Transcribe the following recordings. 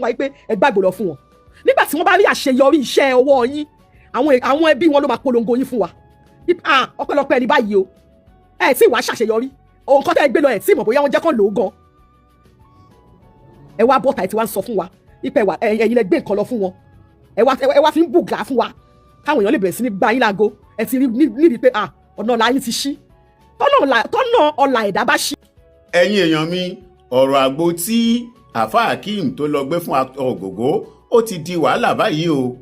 Wa pé ẹ gbàgbọ́ lọ fún wọn nígbà tí wọ́n bá rí àṣeyọrí iṣẹ́ ọwọ́ yín, àwọn ẹbí wọn ló máa polongo yín fún wa. Ah, ọpẹ́lọpẹ́ ẹni báyìí o. Ẹ tí wàá ṣàṣeyọrí òun kọ́ tẹ́ ẹ gbé lọ, ẹ tí mọ̀ bóyá wọ́n jẹ́ kán lò ó gan. Ẹ wá bọ́ta, ẹ ti wá ń sọ fún wa ipẹ̀ wà ẹ̀yin lẹ gbé nǹkan lọ fún wọn. Ẹ wá fi ń bùgà fún wa káwọn èèyàn lè bẹ̀rẹ̀ sí ní gba yín láago. Ẹ ti rí níbi pé ah, ọ̀nà ọ̀la yín ti ṣí, tọ́nà ọ̀la ẹ̀dá bá ṣí. Ẹ̀yin èèyàn mi, ọ̀rọ̀ àgbo tí Àáfàá Akeem tó lọ gbé fún Ògògó, ó ti di wàhálà báyìí o.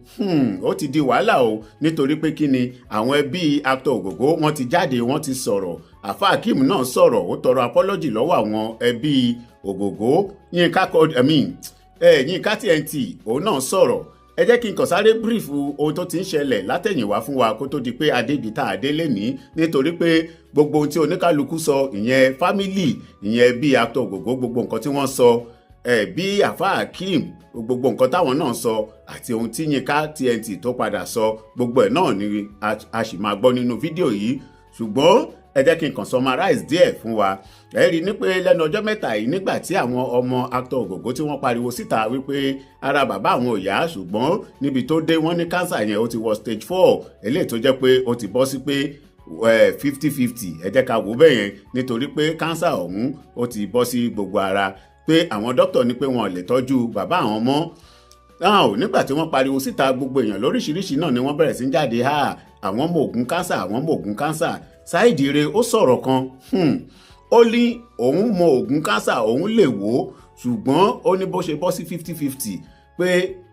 Ó ti di wàhálà o, nítorí pé kí ni? Àwọn ẹbí actor Ògògó, wọ́n ti jáde, wọ́n ti sọ̀rọ̀. Àáfàá Akeem náà sọ̀rọ̀, ó tọrọ apology lọ́wọ́ àwọn ẹbí Ògògó. Yínká, I mean, Yínká TNT, òun náà sọ̀rọ̀. Ẹ jẹ́ kí n kàn sáré brief ohun tó ti ń ṣẹlẹ̀ látẹ̀yìnwá fún wa kó tó di pé adébi tá a dé lénìí, nítorí pé gbogbo ohun tí oníkálukú sọ, ìyẹn family, ìyẹn bí actor Ògògó, gbogbo nǹkan tí wọ́n sọ, ẹ bí Àáfàá Akeem, gbogbo nǹkan táwọn náà sọ àti ohun tí Yínká TNT tó padà sọ, gbogbo ẹ̀ náà ni a sì máa gbọ́ nínú fídíò yìí. Ṣùgbọ́n ẹ jẹ́ kí n kàn summarize díẹ̀ fún wa. Ẹ rí i ní pé lẹ́nu ọjọ́ mẹ́ta yìí, nígbà tí àwọn ọmọ actor Ògògó tí wọ́n pariwo síta wípé ara bàbá àwọn ò yá, ṣùgbọ́n níbi tó dé, wọ́n ní cancer yẹn ó ti wọ stage 4, eléyìí tó jẹ́ pé ó ti bọ́ sí pé 50-50. Ẹ jẹ́ ká wò bẹ́ẹ̀ yẹn, nítorí pé cancer ọ̀hún ó ti bọ́ sí gbogbo ara, pé àwọn dókítà ní pé wọn ò lè tọ́jú bàbá àwọn mọ́ náà. Nígbà tí wọ́n pariwo síta, gbogbo èèyàn lóríṣiríṣi náà ni wọ́n bẹ̀rẹ̀ sí ń jáde, ha, àwọn mọ ògùn cancer, àwọn mọ ògùn cancer. Saheed Ire ó sọ̀rọ̀ kan. Ó ní òun mọ ògùn cancer, òun lè wò ó, ṣùgbọ́n ó ní bó ṣe bọ́ sí 50-50, pé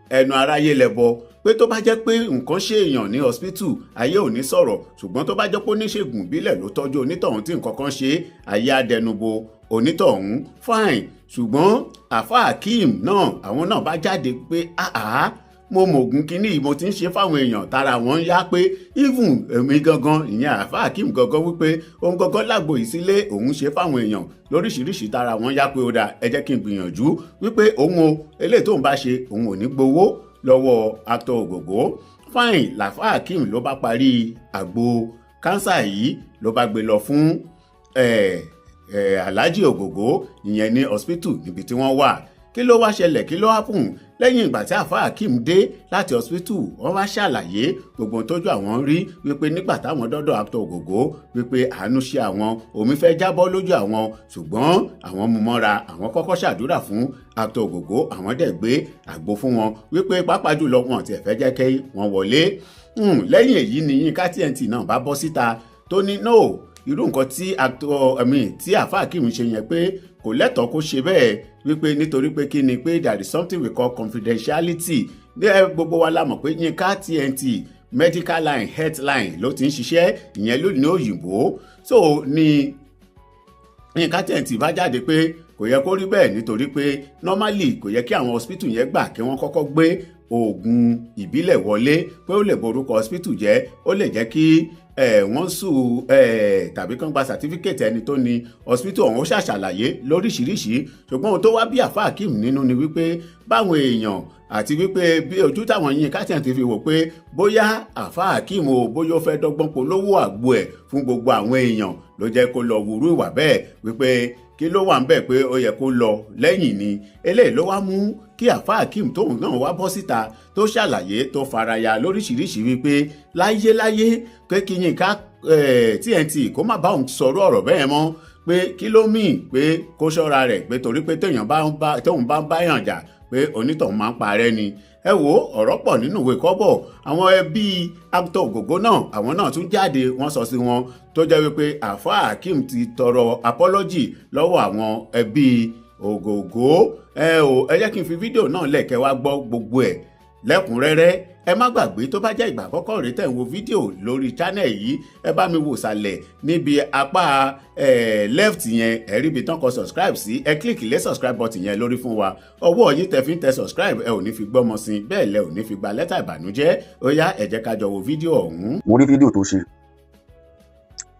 ẹnu aráyé lẹbọ, pé tó bá jẹ́ pé nǹkan ṣe èèyàn ní hospital, ayé ò ní sọ̀rọ̀, ṣùgbọ́n tó bá jẹ́ pé oníṣègùn ìbílẹ̀ ló tọ́jú onítọ̀hún tí nǹkan kan ṣe, ayé adẹnubo onítọ̀hún. Fine, ṣùgbọ́n Àfa Akeem náà, àwọn náà bá jáde pé àá, mo mọ̀ ògùn kínní yìí, mo ti ń ṣe fáwọn èèyàn tára wọn ń yá, pé even èmi gangan, ìyẹn Àfa Akeem gangan, wípé òun gangan lágbo yìí sílé, òun ṣe fáwọn èèyàn lóríṣiríṣi tára wọn yá, pé ó dáa, ẹ jẹ́ kí n gbìyànjú, wípé òun o, eléyìí tóun bá ṣe, òun ò ní gbowó lọ́wọ́ actor Ògògó. Fine, làfà Akeem ló bá parí àgbo cancer yìí, ló bá gbé lọ fún Alhaji Ògògó, ìyẹn ní hospital níbi tí wọ́n wà. Kí ló wá ṣẹlẹ̀? Kí ló happen lẹ́yìn ìgbà tí Àfa Akeem dé láti hospital? Wọ́n wá ṣàlàyé gbogbo ohun tójú àwọn rí, wípé nígbà táwọn dọ́dọ̀ actor Ògògó, wípé àánú ṣe àwọn, omi fẹ́ jábọ́ lójú àwọn, ṣùgbọ́n àwọn mú mọ́ra, àwọn kọ́kọ́ ṣàdúrà fún actor Ògògó, àwọn dẹ̀ gbé àgbo fún wọn, wípé pàápàá jùlọ wọn tiẹ̀ fẹ́ jẹ́ kí wọ́n wọlé. Lẹ́yìn èyí ni Yínká TNT náà bá bọ́ síta tó ní no, irú nǹkan tí actor, I mean, tí Àfa Akeem ṣe yẹn, pé kò lẹ́tọ̀ọ́ kó ṣe bẹ́ẹ̀, wípé nítorí pé kí ni? Pé there is something we call confidentiality. Ní gbogbo wa la mọ̀ pé Yínká TNT, medical line, health line ló ti ń ṣiṣẹ́, ìyẹn ló ní òyìnbó. So ní Yínká TNT bá jáde pé kò yẹ kó rí bẹ́ẹ̀, nítorí pé normally kò yẹ kí àwọn hospital yẹn gbà kí wọ́n kọ́kọ́ gbé oògùn ìbílẹ̀ wọlé, pé ó lè borúkọ hospital jẹ́, ó lè jẹ́ kí wọ́n sue tàbí kán gba certificate ẹni tó ní hospital ọ̀hún. Ó ṣàṣàlàyé lóríṣiríṣi, ṣùgbọ́n ohun tó wá bí Àfa Akeem nínú ni wípé báwọn èèyàn àti wípé bí ojú táwọn Yínká TNT fi wò pé bóyá Àfa Akeem o, bóyá ó fẹ́ dọ́gbọ́n polówó àgbo ẹ̀ fún gbogbo àwọn èèyàn ló jẹ́ kó lọ wúrú ìwà bẹ́ẹ̀, wípé kí ló wà ń bẹ̀, pé ó yẹ kó lọ lẹ́yìn ni. Eléyìí ló wá mú kí Àfa Akeem tóun náà wá bọ́ síta, tó ṣàlàyé, tó faraya lóríṣiríṣi, wípé láyéláyé, pé kí Yínká TNT kó má bá òun sọ̀rọ̀ ọ̀rọ̀ bẹ́ẹ̀ mọ́, pé kí ló mì, pé kó ṣọ́ra rẹ̀, pé torí pé téèyàn bá ń bá tóun bá ń báyàn jà, pé onítọ̀hún máa ń parẹ́ ni. Ẹ wo, ọ̀rọ̀ pọ̀ nínú ìwé kọ́bọ̀. Àwọn ẹbí actor Ògògó náà, àwọn náà tún jáde, wọ́n sọ sí wọn, tó jẹ́ wípé Àfa Akeem ti tọrọ apology lọ́wọ́ àwọn ẹbí Ògògó. Ẹ ò, ẹ jẹ́ kí n fi fídíò náà lẹ̀kẹ́ wá gbọ́ gbogbo ẹ̀ lẹ́kùnrẹ́rẹ́. Ẹ má gbàgbé, tó bá jẹ́ ìgbà àkọ́kọ́ rèé tẹ̀ ń wo fídíò lórí channel yìí, ẹ bá mi wò sàlẹ̀ níbi apá left yẹn, ẹ rí ibi tán kọ subscribe sí, ẹ click lé subscribe button yẹn lórí fún wa. Ọwọ́ yín tẹ fi ń tẹ subscribe, ẹ ò ní fi gbọ́mọ sí, bẹ́ẹ̀ lẹ ò ní fi gba lẹ́tà ìbànújẹ́. Ó yá, ẹ jẹ́ ká jọ wo fídíò ọ̀hún. Mo rí fídíò tó ṣe.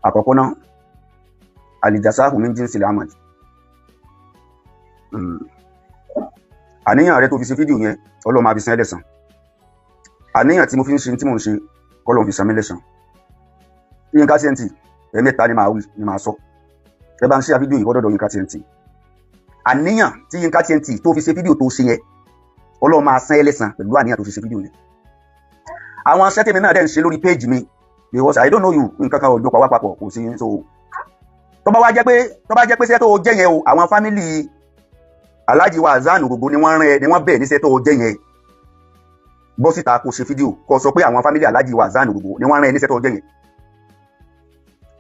Àkọ́kọ́ náà, al-jazā'u min jinsil 'amal. Àníyàn rẹ tó fi ṣe fídíò yẹn, Ọlọ́run máa fi san ẹ́ lẹ́san. Àníyàn tí mo fi ń ṣe tí mò ń ṣe, kọ́lọ́run fi san mí lẹ́san. Yínká TNT, ẹ̀mẹ́ta ni màá wí ni màá sọ. Ẹ bá ń ṣe fídíò yìí kọ́ dọ̀dọ̀ Yínká TNT. Àníyàn tí Yínká TNT tó fi ṣe fídíò tó ṣe yẹn. Ọlọ́run máa san ẹ́ lẹ́san pẹ̀lú àníyàn tó fi ṣe fídíò yẹn. Àwọn aṣẹ́ tèmi náà dẹ̀ ń ṣe lórí page mi, because I don't know you, nǹkan kan ò jọ pa wá papọ̀, kò sí. So tó bá jẹ́ pé iṣẹ́ tó o jẹ́ yẹn o, àwọn family Alhaji wa Hasan Ogogo ni wọ́n rán ẹ, ni wọ́n bẹ̀ níṣẹ́ tó o jẹ́ yẹn, bọ́ síta kó ṣe fídíò, kó sọ pé àwọn family Alhaji wa Hasan Ogogo ni wọ́n rán ẹ níṣẹ́ tó o jẹ́ yẹn.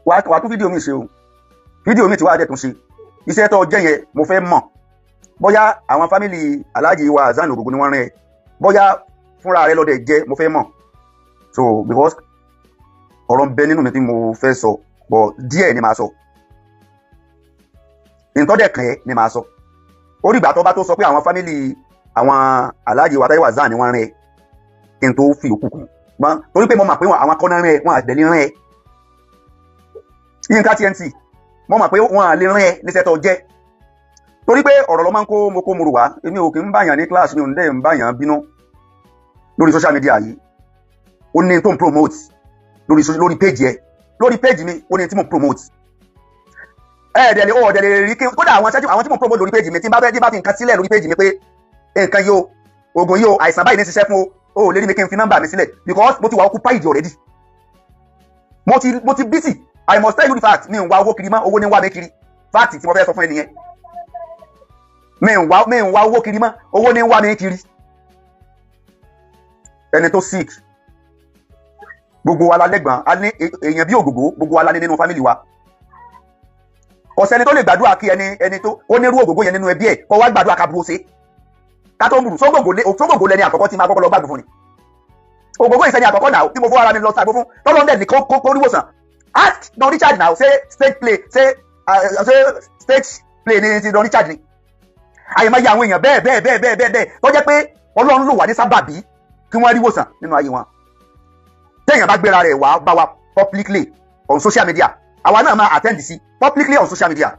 Wàá tún fídíò mi ṣe o. Fídíò mi ti wá dẹ̀ tún ṣe. Iṣẹ́ tó o jẹ́ yẹn, mo fẹ́ mọ̀ bóyá àwọn family Alhaji wa Hasan Ogogo ni wọ́n rán ẹ, bóyá fúnra rẹ lọ́dẹ̀ jẹ́, mo fẹ́ mọ̀. So because ọ̀rọ̀ ń bẹ nínú mi tí mo fẹ́ sọ, but díẹ̀ ni màá sọ, ntọ́dẹ̀ kàn ẹ́ ni màá sọ. Ó dìgbà tó bá tó sọ pé àwọn family àwọn Alhaji wa Taiwo Hassan ni wọ́n rán ẹ, kí n tó fi òkú kù gbọ́n, torí pé mo mọ̀ pé àwọn akọ́nà rán ẹ, wọ́n àdẹ̀lé rán ẹ. Yínká TNT, mo mọ̀ pé wọ́n à lè rán ẹ níṣẹ́ tó jẹ́, torí pé ọ̀rọ̀ ló máa ń kó mo kó mo rò wá. Èmi ò kì ń báyàn ní class, mi ò ń dẹ̀ ń báyàn bínú lórí social media yìí. Ó ní tó ń promote lórí page ẹ, lórí page mi, ó ní tí mo promote. Ẹ̀ẹ́dẹ̀ lè ọ̀ọ́dẹ̀ lè rí kí kódà àwọn ṣẹ́jú àwọn tí mo promote lórí page mi, tí n bá fẹ́ tí n bá fi nǹkan sílẹ̀ lórí page mi pé nǹkan yìí o, oògùn yìí o, àìsàn báyìí ní ṣiṣẹ́ fún o, ò lè rí mi kí n fi nọ́mbà mi sílẹ̀, because mo ti wà occupied already, mo ti busy. I must tell you the fact, mi ń wá owó kiri mọ́, owó ní ń wá mi kiri. Fact tí mo fẹ́ sọ fún ẹ nìyẹn. Mi ń wá owó kiri mọ́, owó ní ń wá mi kiri. Ẹni tó sick, gbogbo wa la lẹ́gbọ̀n, a ní èèyàn bí Ògògó, gbogbo wa la ní nínú family wa. Kò sẹ́ni tó lè gbàdúrà kí ẹni tó ó nírú Ògògó yẹn nínú ẹbí ẹ̀ kó wá gbàdúrà ká burú ṣe ká tó ń burú. Sógògó lẹni àkọ́kọ́ tí máa kọ́kọ́ lọ gbàgbọ́ fún ni. Ògògó ìsẹ́ni àkọ́kọ́ náà tí mo fọ́ ara mi lọ sàgbó fún tọ́lọ́ndẹ̀ ní kó ríwòsàn. Ask Don Richard now, ṣé stage play, ṣé stage play ni ti Don Richard ni? Àyèmáyé àwọn èèyàn bẹ́ẹ̀ bẹ́ẹ̀ bẹ́ẹ̀ bẹ́ẹ̀ bẹ́ẹ̀ bẹ́ẹ̀ tó jẹ́ pé Ọlọ́run lò wá ní sábàbí kí wọ́n ríwòsàn nínú ayé wọn. Téèyàn bá gbéra rẹ̀ wá bá wa publicly on social media, àwa náà máa attend sí publicly on social media.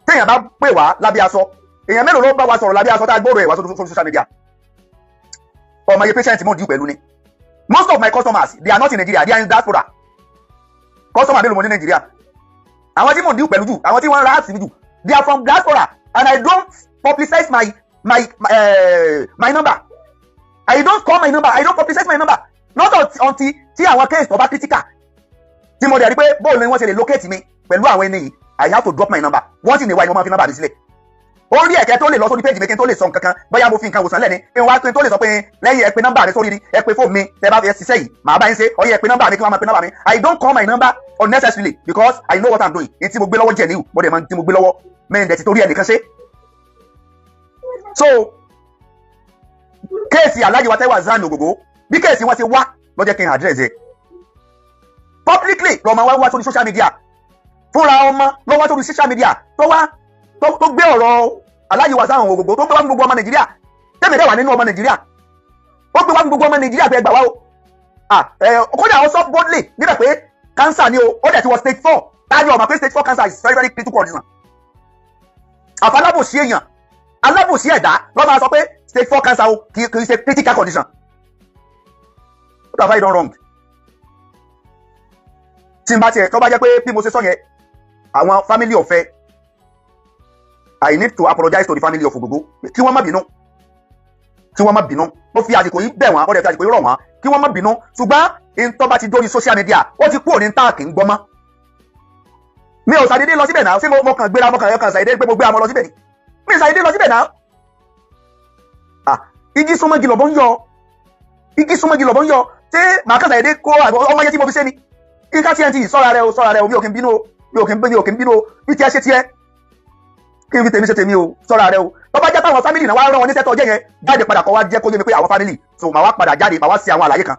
Téèyàn bá pè wá lábẹ́ aṣọ, èèyàn mélòó ló bá wa sọ̀rọ̀ lábẹ́ aṣọ tá a gbọ́rọ̀ ẹ̀ wá sórí social media? Ọmọ iye patient mo deal pẹ̀lú ni. Most of my customers, they are not in Nigeria, they are in diaspora. Customer mélòó mo ní Nigeria? Àwọn tí mo deal pẹ̀lú jù, àwọn tí wọ́n ra àti mi jù, they are from diaspora, and I don't publicize my number. I don't call my number, I don't publicize my number, not until tí àwọn case tó bá critical, tí mo dẹ̀ rí pé bóòlù ni wọ́n ṣe lè locate mi pẹ̀lú àwọn ẹni yìí, I have to drop my number. Wọ́n sì ní wá ni wọ́n máa fi number mi sílẹ̀. Ó rí ẹ̀kẹ́ tó lè lọ sórí page mi kí n tó lè sọ nǹkan kan, bóyá mo fi nǹkan wòsàn lẹ́ni kí n wá kí n tó lè sọ pé lẹ́yìn ẹ pè nọ́mbà mi sórí ni, ẹ pè fóònù mi, tẹ bá fi ṣiṣẹ́ yìí, màá bá yín ṣe ọyẹ, ẹ pè nọ́mbà mi, kí wọ́n máa pè nọ́mbà mi. I don't call my number unnecessarily because I know what I'm doing. Ní tí mo gbé lọ́wọ́ jẹ̀ níwù, mo dẹ̀ mọ tí mo gbé lọ́wọ́ mẹ́rin dẹ̀ ti torí ẹnìkan ṣe. So case Alhaji wa Taiwo Hassan Ogogo, bí case wọn ti wá ló jẹ́ kí n address ẹ̀ publicly. Lọ́mọ wá wá sórí social media fúnra ọmọ ló wá sórí social media tó wá tó gbé ọ̀rọ̀ Alhaji wa Hassan Ogogo, tó gbé wá fún gbogbo ọmọ Nàìjíríà. Tẹ́mi dẹ̀ wà nínú ọmọ Nàìjíríà. Ó gbé wá fún gbogbo ọmọ Nàìjíríà pé ẹ gbà wá o. Kódà ó sọ boldly níbẹ̀ pé cancer ni o, ó dẹ̀ ti wọ stage 4. Táyọ̀ ọmọ pé stage 4 cancer is very very critical condition. Àfọlábòsí èèyàn, alábòsí ẹ̀dá ló máa sọ pé stage 4 cancer o kì í ṣe critical condition. What have I done wrong? Tí n bá tiẹ̀ tó bá jẹ́ pé bí mo ṣe sọ yẹn, àwọn family ọ̀fẹ́, I need to apologize to the family of Ogogo, kí wọ́n má bínú, kí wọ́n má bínú. Mo fi àsìkò yìí bẹ̀ wọ́n, ó dẹ̀ fi àsìkò yìí rọ̀ wọ́n kí wọ́n má bínú. Ṣùgbọ́n ntọ́ bá ti dórí social media, ó ti kúrò ní táàkì ń gbọ́ mọ́. Mi ò ṣàdédé lọ síbẹ̀ náà. Ṣé mo kàn gbéra, mo kàn ṣàdédé pé mo gbé amọ̀ lọ síbẹ̀ ni? Mi ò ṣàdédé lọ síbẹ̀ náà. Ah, igi súnmọ́gi lọ́bọ̀ ń yọ, igi súnmọ́gi lọ́bọ̀ ń yọ. Ṣé màá kàn ṣàdédé kó ọmọ yẹn tí mo fi ṣe ni? Yínká TNT, sọ́ra rẹ o, sọ́ra rẹ o. Mi ò kí n bínú o, mi ò kí n bínú, mi ò kí n bínú o. Bí tiẹ̀ ṣe tiẹ̀, kí n fi tèmi ṣe tèmi o. Sọ́ra rẹ o. Tó bá jẹ́ pé àwọn family náà wá rán wọn ní sẹ́tọ̀ ọjọ́ yẹn, jáde padà kọ́ wá jẹ́ kó yé mi pé àwọn family. So màá wá padà jáde, màá wá sí àwọn àlàyé kan.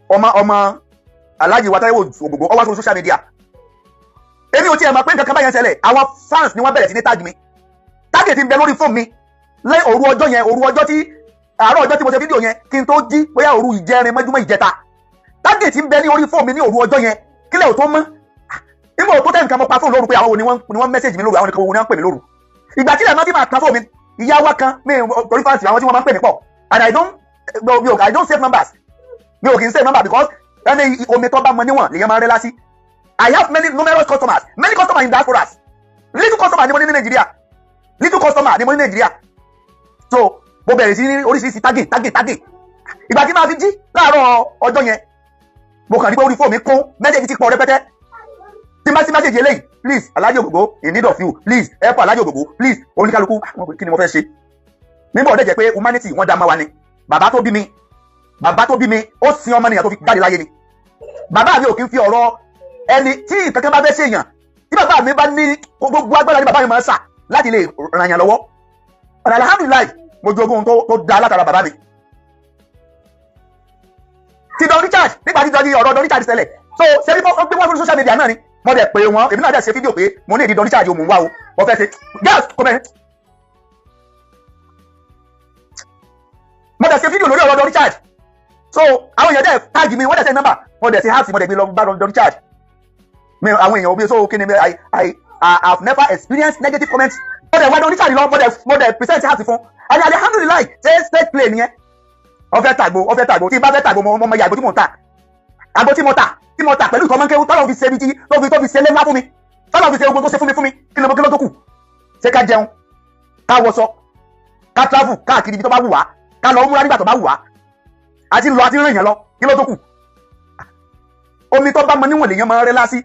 Ọmọ Alhaji wa Taiwo Ogogo ó wá sórí social media. Èmi ò tiẹ̀ mọ̀ pé nǹkan kan báyẹn ṣẹlẹ̀. Àwọn fans ni wọ́n bẹ̀rẹ̀ sí ní tag mi. Tag ti ń bẹ lórí fóònù mi lẹ́ òru ọjọ́ yẹn, òru ọjọ́ tí àárọ̀ ọjọ́ tí mo ṣe fídíò yẹn kí n tó jí, bóyá òru ìjẹrin mọ́júmọ́ ìjẹta. Tag ti ń bẹ ní orí fóònù mi ní òru ọjọ́ yẹn kílẹ̀ ò tó mọ́. Nígbà tó tẹ̀ nǹkan, mo pa fóònù lóru pé àwọn wo ni wọ́n message mi lóru, àwọn nìkan wo ni wọ́n pè mí lóru. Ìgbà tí ilẹ̀ máa pa fóònù mi, ìyá wa kan mi torí fans àwọn tí wọ́n máa ń pè mí pọ̀, and I don't save numbers. Mi ò kì í save number because ẹni omi tó bá mọ níwọ̀n lèyàn máa ń rẹ́ lásì. I have many numerous customers, many customers in diasporas. Little customers ni mo ní ní Nàìjíríà. Little customer ni mo ní Nàìjíríà. So mo bẹ̀rẹ̀ sí ní oríṣiríṣi tagging, tagging, tagging. Ìgbà tí màá fi jí láàárọ̀ ọjọ́ yẹn, mo kàn rí pé orí fóònù mi kún, message ti pọ̀ rẹpẹtẹ. Tí má sí message eléyìí, "Please, Alhaji Ogogo in need of you, please help Alhaji Ogogo, please." Oníkálukú, kí ni mo fẹ́ ṣe? Nígbà ọ̀dẹ̀ jẹ́ pé humanity wọ́n dá má wa ni. Bàbá tó bí mi, bàbá tó bí mi, ó sin ọmọnìyàn tó fi jáde láyé ni. Bàbá mi ò kí ń fi ọ̀rọ̀ ẹni tí nǹkan kan bá fẹ́ ṣèyàn. Tí bàbá mi bá ní gbogbo agbára ni bàbá mi máa ń sà láti lè ràn yàn lọ́wọ́. Ọ̀nà alhamdulillahi, mo jogún tó da látara bàbá mi. Ti Don Richard, nígbà tí ọ̀rọ̀ Don Richard ṣẹlẹ̀, so ṣe bí wọ́n gbé wọ́n fún social media náà ni. Mo dẹ̀ pé wọ́n, èmi náà dẹ̀ ṣe fídíò pé mo ní ìdí Don Richard, òun wá o, mo fẹ́ ṣe gas kọ́mẹ́. Mo dẹ̀ ṣe fídíò lórí ọ̀rọ̀ Don Richard. So àwọn èèyàn dẹ̀ tag mi, wọ́n dẹ̀ ṣe nọ́mbà, mo dẹ̀ ṣe house, mo dẹ̀ gbé lọ bá Don Richard mi. Àwọn èèyàn omi, so kí ni? I have never experienced negative comments. Mo dẹ̀ wá Don Richard lọ, mo dẹ̀ present house fún and alhamdulillahi. Ṣe state play nìyẹn? Ó fẹ́ tàgbo, ó fẹ́ tàgbo. Tí n bá fẹ́ tàgbo, mo mọ iye àgbo tí mò ń tà, àgbo tí mo tà pẹ̀lú ìtọ́mọ́kéwú tọ́lọ́ fi ṣe ibi tí tó fi ṣe lé ńlá fún mi, tọ́lọ́ fi ṣe ogun tó ṣe fún mi. Kí ni mo, kí ló tó kù? Ṣé ká jẹun, ká wọṣọ, ká travel káàkiri ibi tó bá wù wá, ká lọ múra nígbà tó bá wù wá, àti lọ àti rìn yẹn lọ? Kí ló tó kù? Omi tó bá mọ níwọ̀n lèèyàn máa ń rẹ́ lásì.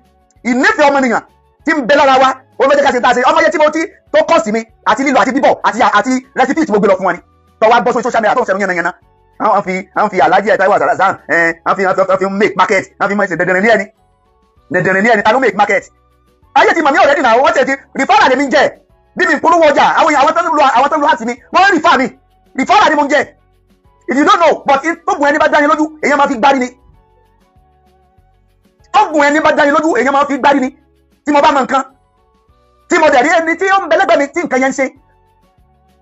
Ìnífẹ̀ẹ́ ọmọnìyàn tí ń bẹ lára wa, ó ló jẹ́ ká ṣe tá a ṣe. Ọmọ yẹn tí mo ti tó kọ́ sí mi, àti lílọ àti bíbọ̀ àti recipe tí mo gbé lọ fún wọn ni tó wá bọ́ sórí social media tó ń sẹ́nu yánnayànna. Àwọn fi Alhaji ẹ̀ Taiwo Hassan ẹ̀, àwọn fi make market, àwọn fi máa ṣe dẹ̀dẹ̀rẹ̀ ní ẹni dẹ̀dẹ̀rẹ̀ ní ẹni. Ta ló make market? Ayé ti mọ̀ mí already náà. Wọ́n ti referral lèmi ń jẹ́. Bí mi polówó ọjà, àwọn èèyàn, àwọn tó ń lo àti mi, wọ́n refer mi. Referral ni mo ń jẹ́, if you don't know. But tó gùn ẹni bá dání lójú, èèyàn máa fi gbárí ni. Tó gùn ẹni bá dání lójú, èèyàn máa fi gbárí ni. Tí mo bá mọ nǹkan, tí mo dẹ̀ rí ẹni tí ó ń bẹ lẹ́gbẹ̀ẹ́ mi tí nǹkan yẹn ń ṣe,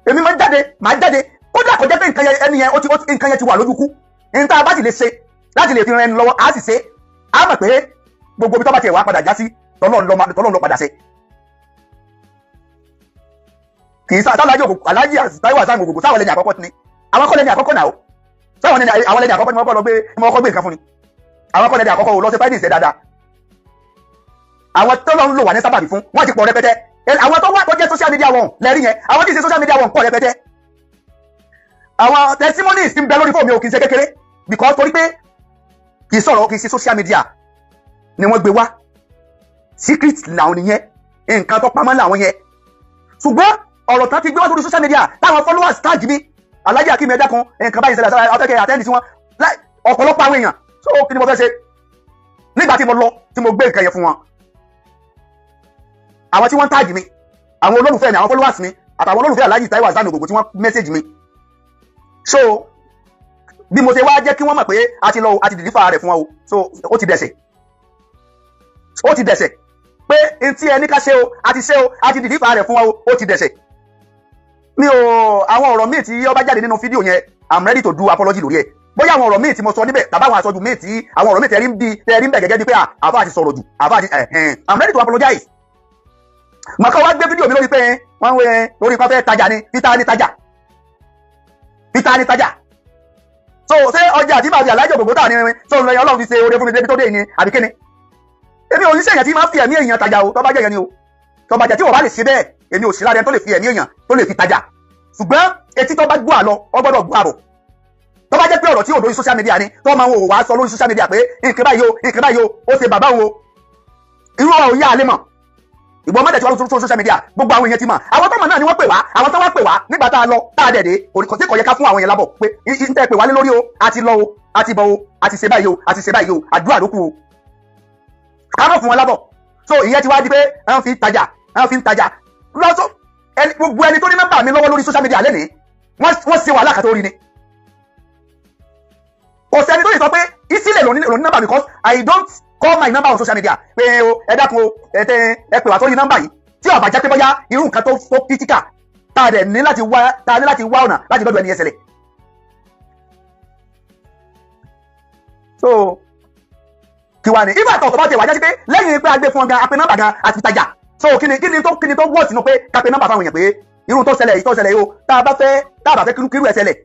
èmi máa ń jáde, máa jáde. Kódà kò jẹ́ pé nǹkan yẹn, ẹni yẹn ó ti nǹkan yẹn ti wà lójú kú, ní tá a bá sì lè ṣe láti lè fi ran ẹni lọ́wọ́, á sì ṣe. Á mọ̀ pé gbogbo ibi tó bá tiẹ̀ wá padà já sí, tọ́lọ́run ló padà ṣe. Kì í sá sálájú òkùnkùn. Alájí Táíwò Hassan Ògògó, sáwọn lẹ́ni àkọ́kọ́ ni? Àwọn kọ́ lẹ́ni àkọ́kọ́ náà o. Sáwọn lẹ́ni, àwọn lẹ́ni àkọ́kọ́ ni wọ́n kọ́ lọ gbé, ni wọ́n kọ́ gbé nǹkan fún ni. Àwọn kọ́ lẹ́ni àkọ́kọ́ o. Lọ sí findings ẹ̀ dáadáa. Àwọn tó lọ ń lò wà ní sábàbí fún wọ́n ti pọ̀ rẹpẹtẹ. Àwọn tó wà tó jẹ́ social media wọn lẹ́rí yẹn, àwọn tí ì ṣe social media wọn pọ̀ rẹpẹtẹ. Àwọn testimonies ti ń bẹ lórí fóònù mi ò kì í ṣe kékeré, because torí pé kì í sọ̀rọ̀, kì í ṣe social media ni wọ́n gbé wá. Secret làwọn nìyẹn, nǹkan tó pamọ́ làwọn yẹn. Ṣùgbọ́n ọ̀rọ̀ tán ti gbé wá sórí social media, táwọn followers tag mi, "Alhaji Akeem, ẹ̀dá kan, nǹkan báyìí ṣẹlẹ̀ sára afẹ́kẹ́ attend sí wọn," ọ̀pọ̀lọpọ̀ àwọn èèyàn. So kí ni mo fẹ́ ṣe? Nígbà tí mo lọ, tí mo gbé nǹkan yẹn fún wọn, àwọn tí wọ́n tag mi, àwọn olólùfẹ́ mi, àwọn followers mi àtàwọn olólùfẹ́ Alhaji Taiwo Hassan Ogogo tí wọ́n message mi, so bí mo ṣe wá jẹ́ kí wọ́n mọ̀ pé a ti lọ, a ti deliver rẹ̀ fún wọn o. So ó ti dẹ̀sẹ̀, ó ti dẹ̀sẹ̀ pé n tí ẹni ká ṣe o, a ti ṣe o, a ti deliver rẹ̀ fún wọn o. Ó ti dẹ̀sẹ̀. Mi ò, àwọn ọ̀rọ̀ míì tí ó bá jáde nínú fídíò yẹn, I'm ready to do apology lórí ẹ̀. Bóyá àwọn ọ̀rọ̀ míì tí mo sọ níbẹ̀ tàbí àwọn àsọjù míì tí àwọn ọ̀rọ̀ míì tẹ̀rí ń bí tẹ̀rí ń bẹ̀ gẹ́gẹ́ bí pé àfa àti sọ̀rọ̀ jù, àfa àti ẹ̀hẹ́n, I'm ready to apologize. Màkà wá gbé fídíò mi lórí pé wọ́n ń wé lórí kan fẹ́ tajà ni. Peter ní tajà, Peter ní tajà. So ṣé ọjà tí màá fi Alájọ Ògògó tà ní so ń lọ yẹn, Ọlọ́run fi ṣe oore fún mi débi tó dé ní àbí kíni? Èmi ò ní sèyàn tí máa fi ẹ̀mí èèyàn tajà o. Tó bá jẹ́ yẹn ni o, tó bá jẹ́ tí wọ́n bá lè ṣe bẹ́ẹ̀, èmi ò sí lára ẹni tó lè fi ẹ̀mí èèyàn tó lè fi tajà. Ṣùgbọ́n etí tó bá gbọ́ àlọ, ọ gbọ́dọ̀ gbọ́ àbọ̀. Tó bá jẹ́ pé ọ̀rọ̀ tí ò lórí social media ni, tó máa ń wò wá sọ lórí social media pé nǹkan báyìí o, nǹkan báyìí o, ó ṣe bàbá òun o, irú ọ̀rọ̀ yá alẹ́ mọ̀. Ìgbọ́n mọ́tẹ̀ tí wọ́n lórí social media, gbogbo àwọn èèyàn ti mọ̀. Àwọn tó mọ̀ náà ni wọ́n pè wá. Àwọn tó wá pè wá nígbà tá a lọ, tá a dẹ̀ dé, kò sí kò yẹ ká fún àwọn èèyàn lábọ̀ pé n tẹ́ pè wá lé lórí o, a ti lọ o, a ti bọ̀ o, a ti ṣe báyìí o, a ti ṣe báyìí o, àdúrà ló kù o, ká mọ̀ fún wọn lábọ̀. So ìyẹn ti wá di pé wọ́n fi tajà, wọ́n fi ń tajà lọ́sọ. Gbogbo ẹni tó ní nọ́mbà mi lọ́wọ́ lórí social media lẹ́nìí, wọ́n ṣe wàhálà kàtó rí ni. Kò sẹ́ni tó lè sọ pé ìsílẹ̀ ló ní nọ́mbà, because I don't call my number on social media pé o, ẹ dákun o, ẹ tẹ ẹ pè wá sórí nọ́mbà yìí, tí ó bá jẹ́ pé bóyá irú nǹkan tó critical tá a dẹ̀ ní láti wá, tá a ní láti wá ọ̀nà láti lọ́dọ̀ ẹni yẹn ṣẹlẹ̀. So kí wá ní ifá àtọ̀tọ̀ bá ti wà jẹ́ sí pé lẹ́yìn pé a gbé fún ọ gan, a pe nọ́mbà gan àti tajà. So kí ni tó wọ̀ sínú pé ká pe nọ́mbà fáwọn èèyàn pé irú tó ṣẹlẹ̀ yìí, tó ṣẹlẹ̀ yìí o, tá a bá fẹ́ kírú ẹ̀ ṣẹlẹ̀,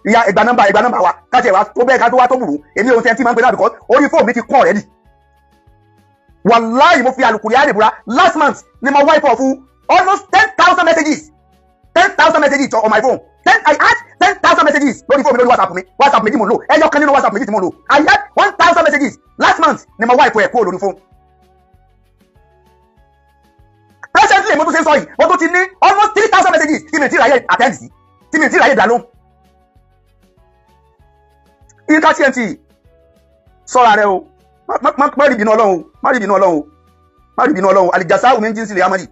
ìyá ìgbà nọ́mbà, ìgbà nọ́mbà wa, ká tiẹ̀ wá tó bẹ́ẹ̀, ká tó wá tó burú. Èmi ò tẹ́ tí máa ń pe náà, because orí fóònù mi ti kún already. Wàláhì, mo fi àlùkùránì búra, last month ni mo wipe off almost 10,000 messages. 10,000 messages on my phone. I had 10,000 messages lórí fóònù mi, lórí WhatsApp mi. WhatsApp méjì mo ń lò, ẹyọ kan nínú WhatsApp méjì tí mo ń lò. I had 1,000 messages last month ni mo wipe ẹ̀ kúrò lórí fóònù. Presently, mo tún ṣe ń sọ yìí, mo tún ti ní almost 3,000 messages tí mi ti ráyè attend sí, tí mi ti ráyè dá lóhùn. Yínká TNT, sọ́ra rẹ o. Má rí ìbínú Ọlọ́run o, má rí ìbínú Ọlọ́run o, má rí ìbínú Ọlọ́run. Àlìjàsáwù mi ń jí sílẹ̀ amadi,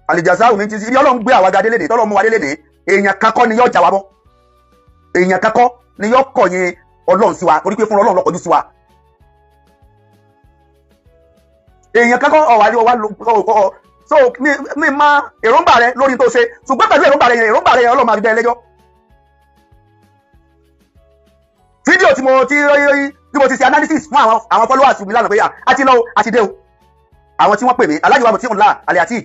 àlìjàsáwù mi ń jí sí ibi Ọlọ́run gbé àwa gadé léde, tọ́lọ́ mú wa dé léde. Èèyàn kakọ́ ni yóò jà wá bọ́, èèyàn kakọ́ ni yóò kọ̀yìn Ọlọ́run sí wa, torí pé fún Ọlọ́run lọ́kọ̀jú sí wa. Èèyàn kakọ́ ọ̀wá ọwá ọ̀. So mi ma èròǹgbà rẹ lórí tó ṣe, ṣùgbọ́n pẹ̀lú èròǹgbà rẹ yẹn, èròǹgbà rẹ yẹn, Ọlọ́run máa fi dá ẹ lẹ́jọ́. Fídíò tí mo ti tí mo ti ṣe analysis fún àwọn followers mi lánàá pé a ti lọ o, a ti dé o. Àwọn tí wọ́n pè mí, alájọ wa mo ti ń la àlẹ́ àti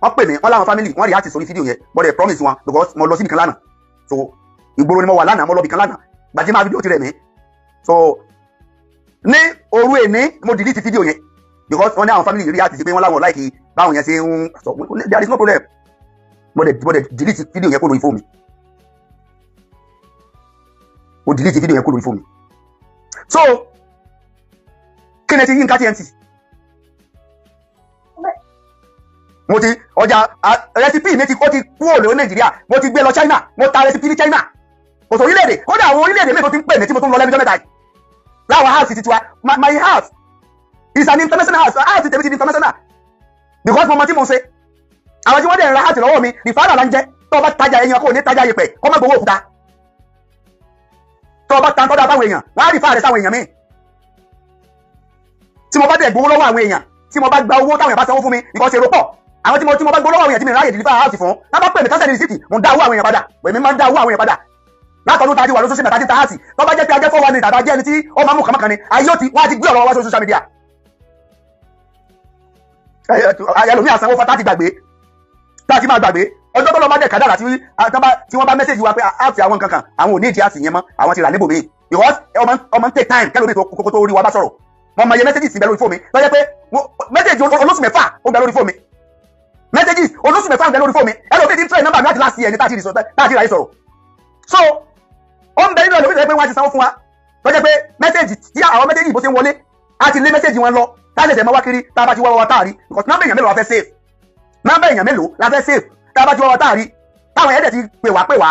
wọ́n pè mí, wọ́n láwọn family wọ́n react sórí fídíò yẹn, but I promise wọn because mo lọ síbi kan lánàá. So ìgboro ni mo wà lánàá, mo lọ bì kan lánàá gbàtí máa fídíò tirẹ̀ mí. So ní òru èní mo delete fídíò yẹn because wọ́n ní àwọn family react sí pé wọ́n láwọn like báwọn yẹn ṣe ń sọ. There is no problem. Mo dẹ̀ delete fídíò yẹn kó lórí fóònù mi. Mo delete fídíò yẹn kó lórí fóònù mi. So kí ni ti Yínká TNT? Mo ti ọjà recipe mi ti ó ti kúrò lórí Nàìjíríà, mo ti gbé lọ China, mo ta recipe ní China. Kò sọ orílẹ̀-èdè, kódà àwọn orílẹ̀-èdè mi tó ti ń pè mí tí mo tún lọ lẹ́nu ọjọ́ mẹ́ta yìí láwọn house ti tiwa. My house is an international house. House tèmi ti di international because mo mọ tí mo ṣe. Àwọn tí wọ́n dẹ̀ ra house lọ́wọ́ mi, the father la ń jẹ́. Tó o bá tajà èèyàn, kò ní tajà yẹpẹ̀ kó má gbowó òkúta. Tó o bá ta tọ́da báwọn èèyàn, wọ́n á rí fáàrẹ̀ sáwọn èèyàn míì. Tí mo bá dẹ̀ gbowó lọ́wọ́ àwọn èèyàn, tí mo bá gba owó táwọn èèyàn bá sanwó fún mi, because èrò pọ̀, àwọn tí mo bá gbowó lọ́wọ́ àwọn èèyàn tí mi ráyè deliver house fún, tá bá pè mí kásẹ̀ ní receipt, mo ń dá owó àwọn èèyàn padà. Èmi máa ń dá owó àwọn èèyàn padà látọdún tá a ti wà lóṣooṣù mẹ́ta tí ta house. Tó bá jẹ́ pé ajẹ́ fọwọ́ ni tàbí ajẹ́ ẹni tí ó máa mú kànmọ́kàn ni, ayé ó ti wọ́n á ti gbé ọ̀rọ̀ wá sórí social media. Ẹlòmíì àsanwó fa tá ti gbàgbé, tá ti máa gbàgbé ọjọ́ tó lọ bá dẹ̀ kádàrà tí wọ́n bá message wa pé àti àwọn kankan àwọn ò ní ìdí àti yẹn mọ́, àwọn ti rà níbòmíì, because ọmọ ń take time kẹlòmíì tó kókó tó rí wa bá sọ̀rọ̀. Mo mọ iye message sí bẹ lórí fóònù mi tó jẹ́ pé message olóṣù 6 ó ń bẹ lórí fóònù mi, message olóṣù 6 ń bẹ lórí fóònù mi. Ẹlòmíì ti ń try nọ́mbà mi láti last year ní tá a ti ráyè sọ̀rọ̀. So ó ń bẹ nínú ẹlòmíì tó jẹ́ pé wọ́n á ti sanwó fún wa, tó jẹ́ pé message tí àwọn message bó ṣe ń wọlé, á ti lé message wọn lọ, tá a ṣẹ̀ṣẹ̀ máa wá kiri. Tá a bá ti wá wá táàrí, because nọ́mbà èèyàn mélòó la fẹ́ save? Nọ́mbà èèyàn mélòó la fẹ́ save? Tá a bá ti wá wá táàrí, táwọn ẹ̀ẹ́dẹ̀ ti pè wá pè wá,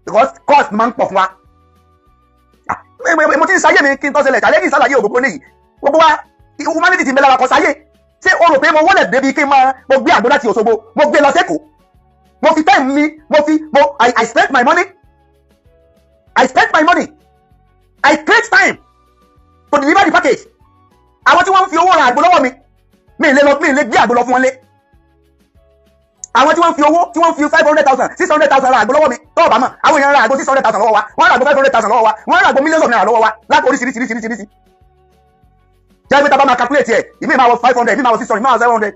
because cost máa ń pọ̀ fún wa. Mo ti ń sáyé mi kí n tó ṣẹlẹ̀ challenge ìsàlàyé ògbógbó níyì. Gbogbo wa, humanity ti ń bẹ lára kọ sáyé. Ṣé o rò pé mo wọlé débi kí n máa mo gbé àgbo láti Òṣogbo, mo gbé lọ sẹ́kọ̀ọ́, mo fi time mi, mo fi mo I spent my money, I spent my money, I create time to deliver the package. Àwọn tí wọ́n ń fi owó ra àgbo lọ́wọ́ mi, mi lè lọ, mi lè gbé àgbo lọ fún wọn lé. Àwọn tí wọ́n fi owó, tí wọ́n fi 500,000, 600,000 ra àgbo lọ́wọ́ mi, tọ́ọ̀ bá mọ̀, àwọn èèyàn ra àgbo 600,000 lọ́wọ́ wa, wọ́n ra àgbo 500,000 lọ́wọ́ wa, wọ́n ra àgbo millions of naira lọ́wọ́ wa láti oríṣiríṣiríṣiríṣi. Jẹ́ pé tá a bá máa calculate ẹ̀, ìmí máa wọ 500, ìmí máa wọ 600, ìmí máa wọ 700.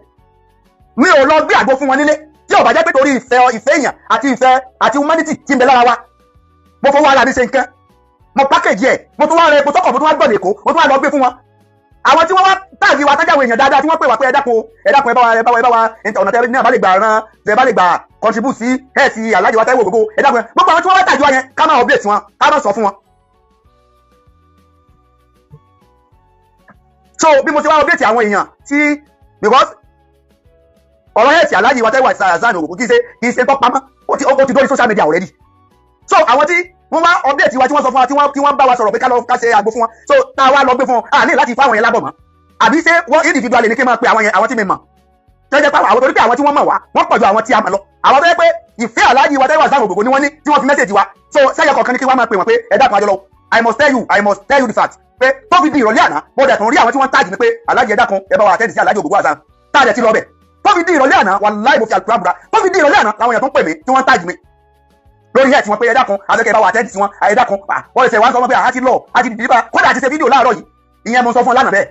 Mi ò lọ gbé àgbo fún wọn nílé tí ò bá jẹ́ pé torí ìfẹ́ èèyàn àti ìfẹ́ àti humanity tí ń bẹ lára wa. Mo fowó ara mi ṣe nǹkan, mo package ẹ̀, mo tún wá rẹ epo sọ́kọ̀, mo tún wá gbọ̀nà Èkó, mo tún wá lọ gbé fún wọn. Àwọn tí wọ́n wá tag wa tájáwé èèyàn dáadáa tí wọ́n pè wá pé ẹ dákun, ẹ dákun, ẹ bá wa, ẹ bá wa, ẹ bá wa, ọ̀nà tẹ ní àbálẹ̀ gbà rán, tẹ bá lè gbà contribute sí ẹ̀ sí Alhaji wa Táíwò Ògógó, ẹ dákun. Gbogbo àwọn tí wọ́n wá tag wa yẹn, ká máa update wọn, ká máa sọ fún wọn. So bí mo ti wá update àwọn èèyàn tí, because ọ̀rọ̀ ẹ̀ tí Alhaji wa Táíwò Hasan Ògógó kì í ṣe tó pamọ́, ó ti dórí social media already. So àwọn tí wọ́n wá update wa, tí wọ́n sọ fún wa, tí wọ́n bá wa sọ̀rọ̀ pé ká lọ ká ṣe àgbo fún wọn, so tá a wá lọ gbé fún wọn, a ní láti fáwọn yẹn lábọ̀ mọ́. Àbí ṣé wọ́n individually ní kí n máa pe àwọn yẹn, àwọn tí mi mọ̀ tó jẹ́ pé àwọn, torí pé àwọn tí wọ́n mọ̀ wá, wọ́n pọ̀ ju àwọn tí a mọ̀ lọ. Àwọn tó jẹ́ pé ìfẹ́ Alhaji wa Táíwò Hasan Ògógó ni wọ́n ní tí wọ́n fi message wa. So sẹ́yẹ kọ̀ọ̀kan ní kí wọ́n máa pè wọ́n pé ẹ dákun, àjọ lọ. I must tell you, I must tell you the fact pé tó fi di ìrọ̀lẹ́ àná, mo dẹ̀ tún rí àwọn tí wọ́n tag mi pé Alhaji, ẹ dákun, ẹ bá wa attend sí Alhaji Ògógó Hasan, tá a dẹ̀ ti lọ bẹ̀. Tó fi di ìrọ̀lẹ́ àná, wàláì, mo fi àlùkùrá búra, tó fi di ìrọ̀lẹ́ àná làwọn èèyàn tó ń pè mí tí wọ́n tag mi lórí ẹ̀ tí wọ́n pé ẹ dákun, àbẹ́kẹ́ bá wa attend sí wọn, ẹ dákun. Wọ́n ṣe wá ń sọ wọn pé àá ti lọ, àá ti dìbà, kódà àti ṣe fídíò láàárọ̀ yìí. Ìyẹn mo sọ fún ọ lánàá bẹ́ẹ̀.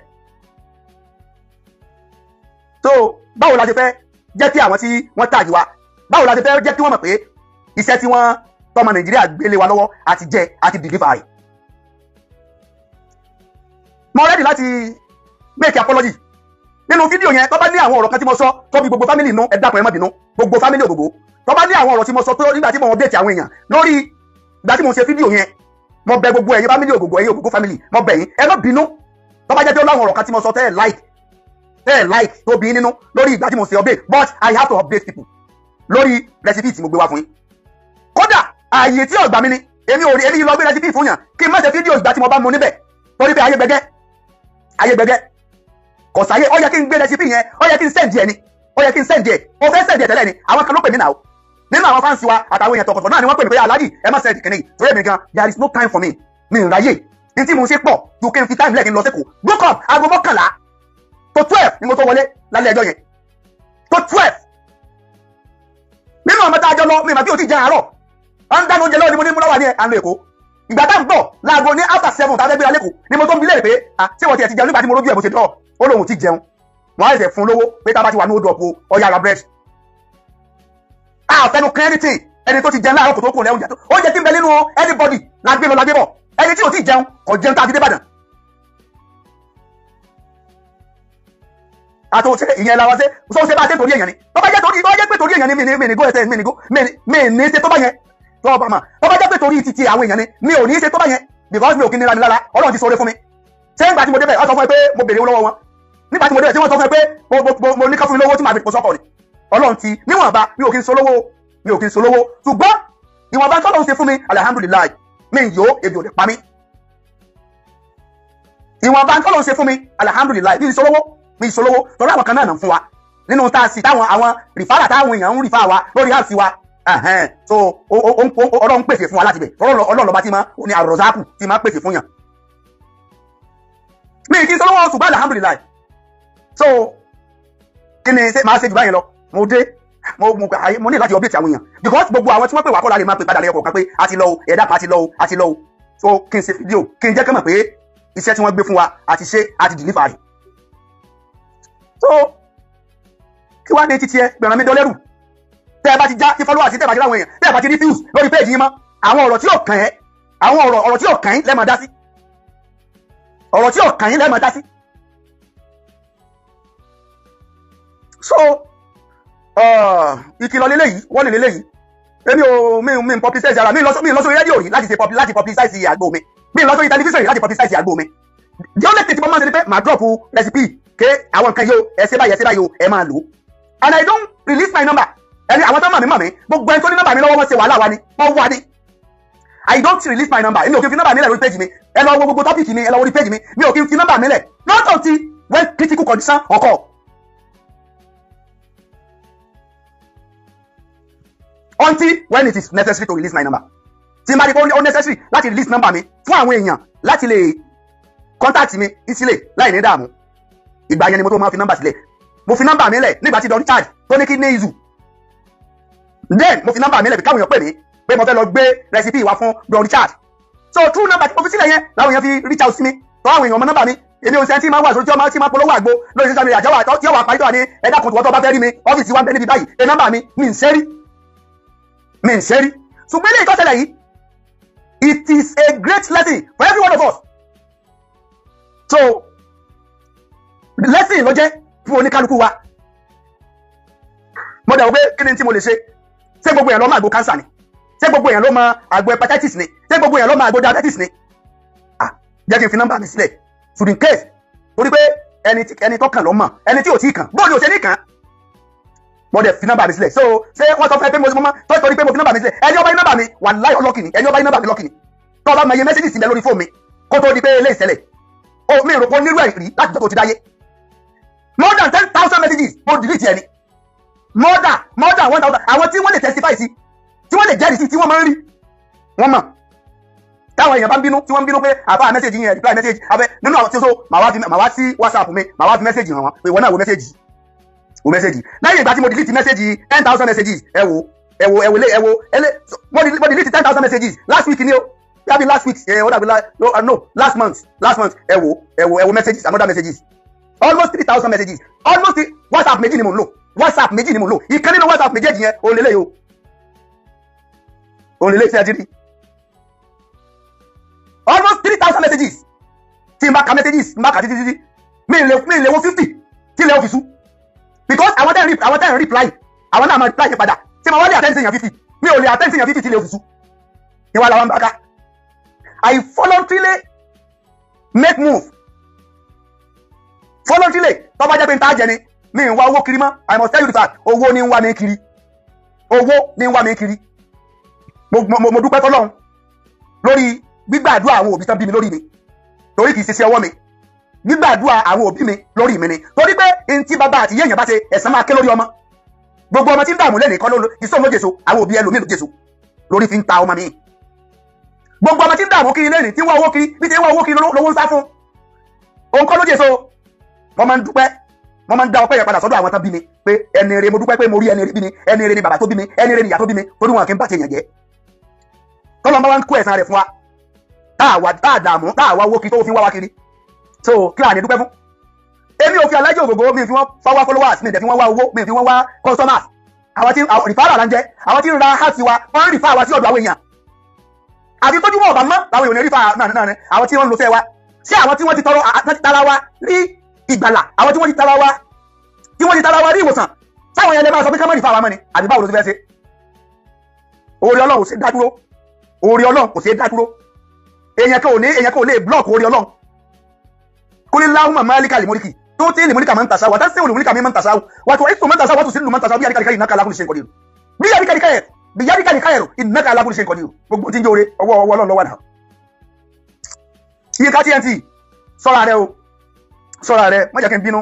So báwo la ṣe fẹ́ jẹ́ kí àwọn tí wọ́n tag wa, báwo la ṣe fẹ́ jẹ́ kí wọ́n mọ̀ pé iṣẹ́ tí wọ́n tọmọ Nàìjíríà gbélé wa lọ́wọ́ àti jẹ́ àti deliver rẹ̀? Mo ready láti make apology. Nínú fídíò yẹn, tó bá ní àwọn ọ̀rọ̀ kan tí mo sọ tó bí gbogbo family nú, ẹ dákun, ẹ má bínú. Gbogbo family Ògògó, tó bá ní àwọn ọ̀rọ̀ tí mo sọ tó nígbà tí mo update àwọn èèyàn lórí ìgbà tí mo ṣe fídíò yẹn, mo bẹ̀ gbogbo ẹ̀yin family Ògògó, ẹ̀yin Ògògó family, mo bẹ̀ yín, ẹ má bínú. Tó bá jẹ́ pé ó láwọn ọ̀rọ̀ kan tí mo sọ tẹ́ ẹ̀ like tó bí nínú lórí ìgbà tí mo ṣe update, but I have to update people lórí recipe tí mo gbé wá fún yín. Kódà ààyè tí ọ̀gbà mi ni èmi ò rí, èmi lọ gbé recipe fún yàn kí n má ṣe fídíò ìgbà tí mo bá mu níbẹ̀, torí pé ayé gbẹgẹ́, ayé gbẹgẹ́, kò sáyé. Ó yẹ kí n gbé recipe yẹn, ó yẹ kí n send ẹ ni, ó yẹ kí n send ẹ. Mo fẹ́ send ẹ tẹ́lẹ̀ ni, àwọn kan ló pè mí náà. Nínú àwọn fans wa àtàwọn èèyàn tọkọtọ̀ náà ni wọ́n pè mí pé, "Aláàjì, ẹ má send kìnìyí," torí èmi gan, there is no time for me. Mi ì ráyè ní tí mo ṣe pọ̀ ju kí n fi time lẹ́ẹ̀kí n lọ sẹ́kọ̀ọ́. Book up, aago 11 to 12 ni mo tó wọlé lálẹ́ ẹjọ́ yẹn, to 12. Nínú ọmọ tá a jọ lọ, mi mà bí o ti jẹ àárọ̀, à ń dáná oúnjẹ lọ́wọ́ ni mo ní múlọ́wà ní à ń lọ Èkó. Ìgbà tá à ń bọ̀ láago ní after 7 tá a fẹ́ gbéra lẹ́kọ̀ọ́ ni mo tó ń bi léèrè pé, "Ah, ṣé wọ́n ti ẹ̀ ti jẹun?" Nígbà tí mo rójú ẹ̀, mo ṣe dọ́, ó lóun ti jẹun. Wọ́n á ṣẹ̀ṣẹ̀ fún lówó pé tá a bá ti wà ní odò ọ̀pọ̀ ọ̀yà ra bread. A fẹnu kan anything. Ẹni tó ti jẹun láàárọ̀ kò tó kù lẹ́ oúnjẹ tó oúnjẹ tí ń bẹ nínú anybody la gbé lọ, la gbé bọ̀. Ẹni tí ò ti jẹun kò jẹun tá a fi dé Ìbàdàn. Àtò ṣe ìyẹn la wá ṣe sọ ṣe bá ṣe torí èèyàn ni. Tó bá jẹ́ torí, tó bá jẹ́ pé torí èèyàn ni, mi ní go ẹsẹ̀ mi ní go mi ní ṣe tó bá yẹn. Tó bá mà tó bá jẹ́ pé torí titi àwọn èèyàn ni, mi ò ní ṣe tó bá yẹn, because mi ò kí nira mi lára. Ọlọ́run ti ṣoore fún mi. Ṣé nígbà tí mo débẹ̀, wọ́n sọ fún ẹ pé mo béèrè owó lọ́wọ́ wọn? Nígbà tí mo débẹ̀, tí wọ́n sọ fún ẹ pé mo ní ká fún mi lówó tí màá fi pọ̀ sọ́kọ̀ ni? Ọlọ́run ti níwọ̀nba, mi ò kí ń solówó, mi ò kí ń solówó, ṣùgbọ́n ìwọ̀nba tọ́lọ́run ṣe fún mi, alihamudulilayi, mi yó, ebi ò lè pa mí. Ìwọ̀nba tọ́lọ́run ṣe fún mi, alihamudulilayi, mi ń solówó, mi ń solówó, torí àwọn kan náà nà ń fún wa nínú tá a sì táwọn àwọn referral táwọn èèyàn ń refer wa lórí àti wa. So Ọlọ́run pèsè fún wa láti bẹ̀. Ọlọ́run lọ́ba tí máa ní àròsáàkù tí máa pèsè fún yàn. Mi kì í solówó, ṣùgbọ́n alihamudulilayi. So kí ni ṣe máa ṣe jù báyìí lọ? Mo dé, mo ní láti update àwọn èèyàn, because gbogbo àwọn tí wọ́n pè wá kọ́ la lè máa pè padà lẹ́yọ̀ kọ̀ọ̀kan pé a ti lọ o, ẹ̀dá kan, a ti lọ o, a ti lọ o. So kí n ṣe fídíò, kí n jẹ́ kí n mọ̀ pé iṣẹ́ tí wọ́n gbé fún wa, a ti ṣe, a ti deliver rẹ̀. So kí wàá ní títí ẹ gbẹ̀ràn mi dọ́lẹ́rù? Tẹ́ ẹ bá ti já tí followers, tẹ́ ẹ bá ti ráwọn èèyàn, tẹ́ ẹ bá ti rí views lórí page yín mọ́, àwọn ọ̀rọ̀ tí yóò kàn ẹ́, àwọn ọ̀rọ̀ tí yóò kàn yín lẹ́ẹ̀ máa dá sí, ọ̀rọ̀ tí yóò kàn yín lẹ́ẹ̀ máa dá sí. So ìkìlọ̀ lélẹ́yìí, wọ́n lè lélẹ́yìí. Èmi ò mi ń publicize ara mi lọ mi lọ sórí rédíò yìí láti ṣe láti publicize àgbo mi. Mi lọ sórí tẹlifíṣàn yìí láti publicize àgbo mi. The only thing tí mo máa ń ṣe ni pé màá drop recipe ké àwọn nǹkan yìí o, ẹ ṣe báyìí, ẹ ṣe báyìí o, ẹ máa lò ó. And I don't release my number. Ẹni àwọn tó mọ̀ mí mọ̀ mí. Gbogbo ẹni tó ní nọ́mbà mi lọ́wọ́, wọ́n ṣe wàhálà wa ni, wọ́n wà ní. I don't release my number. Èmi ò kí n fi nọ́mbà mi lẹ̀ lórí page mi. Ẹ lọ wo gbogbo topic mi, ẹ lọ wo orí page mi, mi ò kí n fi nọ́mbà mi lẹ̀, not until when critical condition occur. Until when it is necessary to release my number, tí n bá rí pé ó necessary láti release number mi fún àwọn èèyàn láti lè contact mi easily láì ní dààmú, ìgbà yẹn ni mo tó máa fi nọ́mbà sílẹ̀. Mo fi nọ́mbà mi lẹ̀ nígbà tí Don Richard tó ní kidney issue. Then mo fi nọ́mbà mi lẹ̀ bí káwọn èèyàn pè mí pé mo fẹ́ lọ gbé recipe wá fún Don Richard. So through number tí mo fi sílẹ̀ yẹn làwọn èèyàn fi reach out sí mi. Tọ́ àwọn èèyàn ọmọ nọ́mbà mi. Èmi ò sẹ́ni tí máa wà sórí tí ọmọ tí máa polówó àgbo lórí social media àjọwà tí ó wà parí tó wà ní ẹ̀dá kan tó bá fẹ́ rí mi, ọ́fíìsì wa ń bẹ níbi báyìí, ẹ nọ́mbà mi. Mi ń ṣẹ́rí, mi ń ṣẹ́rí. Ṣùgbọ́n eléyìí tó ṣẹlẹ̀ yìí, it is a great lesson for every one of us. So lesson ló jẹ́ fún oníkálukú wa. Mo dẹ̀ wò pé kí ni tí mo lè ṣe? Ṣé gbogbo èèyàn ló mọ àgbo cancer ni? Ṣé gbogbo èèyàn ló mọ àgbo hepatitis ni? Ṣé gbogbo èèyàn ló mọ àgbo diabetes ni? Ah, jẹ́ kí n fi nọ́mbà mi sílẹ̀ should in case, torí pé ẹni tí ẹni tó kàn ló mọ̀, ẹni tí ò tí kàn, bóòlù ò ṣe ní kàn. Mo dẹ̀ fi nọ́mbà mi sílẹ̀. So ṣé wọ́n sọ fún ẹ pé mo mọ́ tó torí pé mo fi nọ́mbà mi sílẹ̀? Ẹni ọba yín nọ́mbà mi, wàláhì, ọlọ́kì ni. Ẹni ọba yín nọ́mbà mi, lọ́kì ni. Tó ọba mọ iye message sí mi lórí fóònù mi kó tó di pé ilé ìṣẹ̀lẹ̀ o, mi rò pé onírú ẹ̀ rí láti tó ti dáyé. More than 10,000 messages mo delete ẹni, more than 1,000. Àwọn tí wọ́n lè testify sí, tí wọ́n lè jẹ́rìí sí, tí wọ́n máa ń rí, wọ́n mọ̀. Táwọn èèyàn bá ń bínú, tí wọ́n ń bínú pé àbá message yẹn, reply message abẹ nínú àwọn tí ó so, màá wá sí WhatsApp mi, màá wá fi message hàn wọ́n pé ìwọ náà wo message, wo message. Lẹ́yìn ìgbà tí mo delete message, 10,000 messages. Ẹ wo, ẹ wo, ẹ wo lé, ẹ wo ẹlé. Mo delete 10,000 messages last week ni o, dàbí last week ẹ, ó dàbí no, no, last month, last month. Ẹ wo, ẹ wo, ẹ wo messages, another messages, almost 3,000 messages, almost three. WhatsApp méjì ni mo ń lò, WhatsApp méjì ni mo ń lò. Ìkan nínú WhatsApp méjèèjì yẹn, òun lélẹ́yìí o, òun lélẹ́yìí. Sí ẹ ti rí almost 3,000 messages? Tí n bá ka messages, n bá ka títí títí, mi lè wo 50. Tí ilẹ̀ ó fi sú, because àwọn tẹ́ ń reply, àwọn náà máa reply yẹn padà. Tí mo wá lè attend sí èèyàn 50, mi ò lè attend sí èèyàn 50 tí ilẹ̀ ó fi sú. Ìwà làwọn bá ká. I voluntarily make move, voluntarily. Tó bá jẹ́ pé n ta jẹ ni, mi ń wá owó kiri mọ́. I must tell you the fact, owó ni ń wá mi kiri, owó ni ń wá mi kiri. Mo dúpẹ́ fọlọ́run lórí gbígbàdúrà àwọn òbí tán bí mi lórí mi, torí kì í ṣe iṣẹ́ ọwọ́ mi. Gbígbàdúrà àwọn òbí mi lórí mi ni, torí pé n tí bàbá àti yéèyàn bá ṣe, ẹ̀san máa ké lórí ọmọ. Gbogbo ọmọ tí ń dààmú lẹ́nìí kọ́ ló ìṣòro ló jèso. Àwọn òbí ẹlòmíì ló jèso lórí fi ń ta ọmọ mi. Gbogbo ọmọ tí ń dààmú kiri lẹ́nìí, tí ń wá owó kiri, bí ti ń wá owó kiri lówó ń sá fún, òun kọ́ ló jèso. Mo máa ń dúpẹ́, mo máa ń dá ọpẹ́ yẹn padà sọ́dọ̀ àwọn tán bí mi pé ẹni rere. Mo dúpẹ́ pé mo rí ẹni rere bí mi. Ẹni rere ni bàbá tó bí mi, ẹni rere ni ìyá tó bí mi, torí wọn kì í bá ti yàn jẹ́. Tọ́lọ́ bá wá ń kó ẹ̀san rẹ̀ fún wa, tá a wà, tá a dààmú, tá a wá owó kiri tó fi ń wá wá kiri, so kí là ní dúpẹ́ fún? Èmi ò fi Alájẹ Ògògó, mi fi wọ́n fáwá followers, mi ì dẹ̀ fi wọ́n wá owó, mi fi wọ́n wá customers. Àwọn tí referral là ń jẹ́. Àwọn tí ń ra heart wa, wọ́n ń refer wa sí ọ̀dọ̀ àwọn èèyàn. Àti tójú wọn ọ̀bà mọ́ làwọn èèyàn ní refer náà náà ni. Àwọn tí wọ́n ń lo fẹ́ wa sí, àwọn tí wọ́n ti tọrọ ti tara wa rí ìgbàlà, àwọn tí wọ́n ti tara wa, tí wọ́n ti tara wa rí ìwòsàn, sáwọn yẹn lè máa sọ pé ká má refer wa mọ́ ni, àbí báwo ló ti fẹ́ ṣe? Oore Ọlọ́run ò ṣe dá dúró, oore Ọlọ́run kò ṣe dá dúró. Èèyàn kan ò ní, èèyàn kan ò lè block oore Ọlọ́run. قل اللهم مالك الملك تؤتي الملك من تشاء وتنزع الملك ممن تشاء وتعز من تشاء وتذل من تشاء بيدك الخير إنك على كل شيء قدير بيدك الخير بيدك الخير إنك على كل شيء قدير. Gbogbo tí ń jóore, ọwọ́ Ọlọ́run ló wà náà. Yínká TNT, sọ́ra rẹ o, sọ́ra rẹ. Má jẹ́ kí n bínú,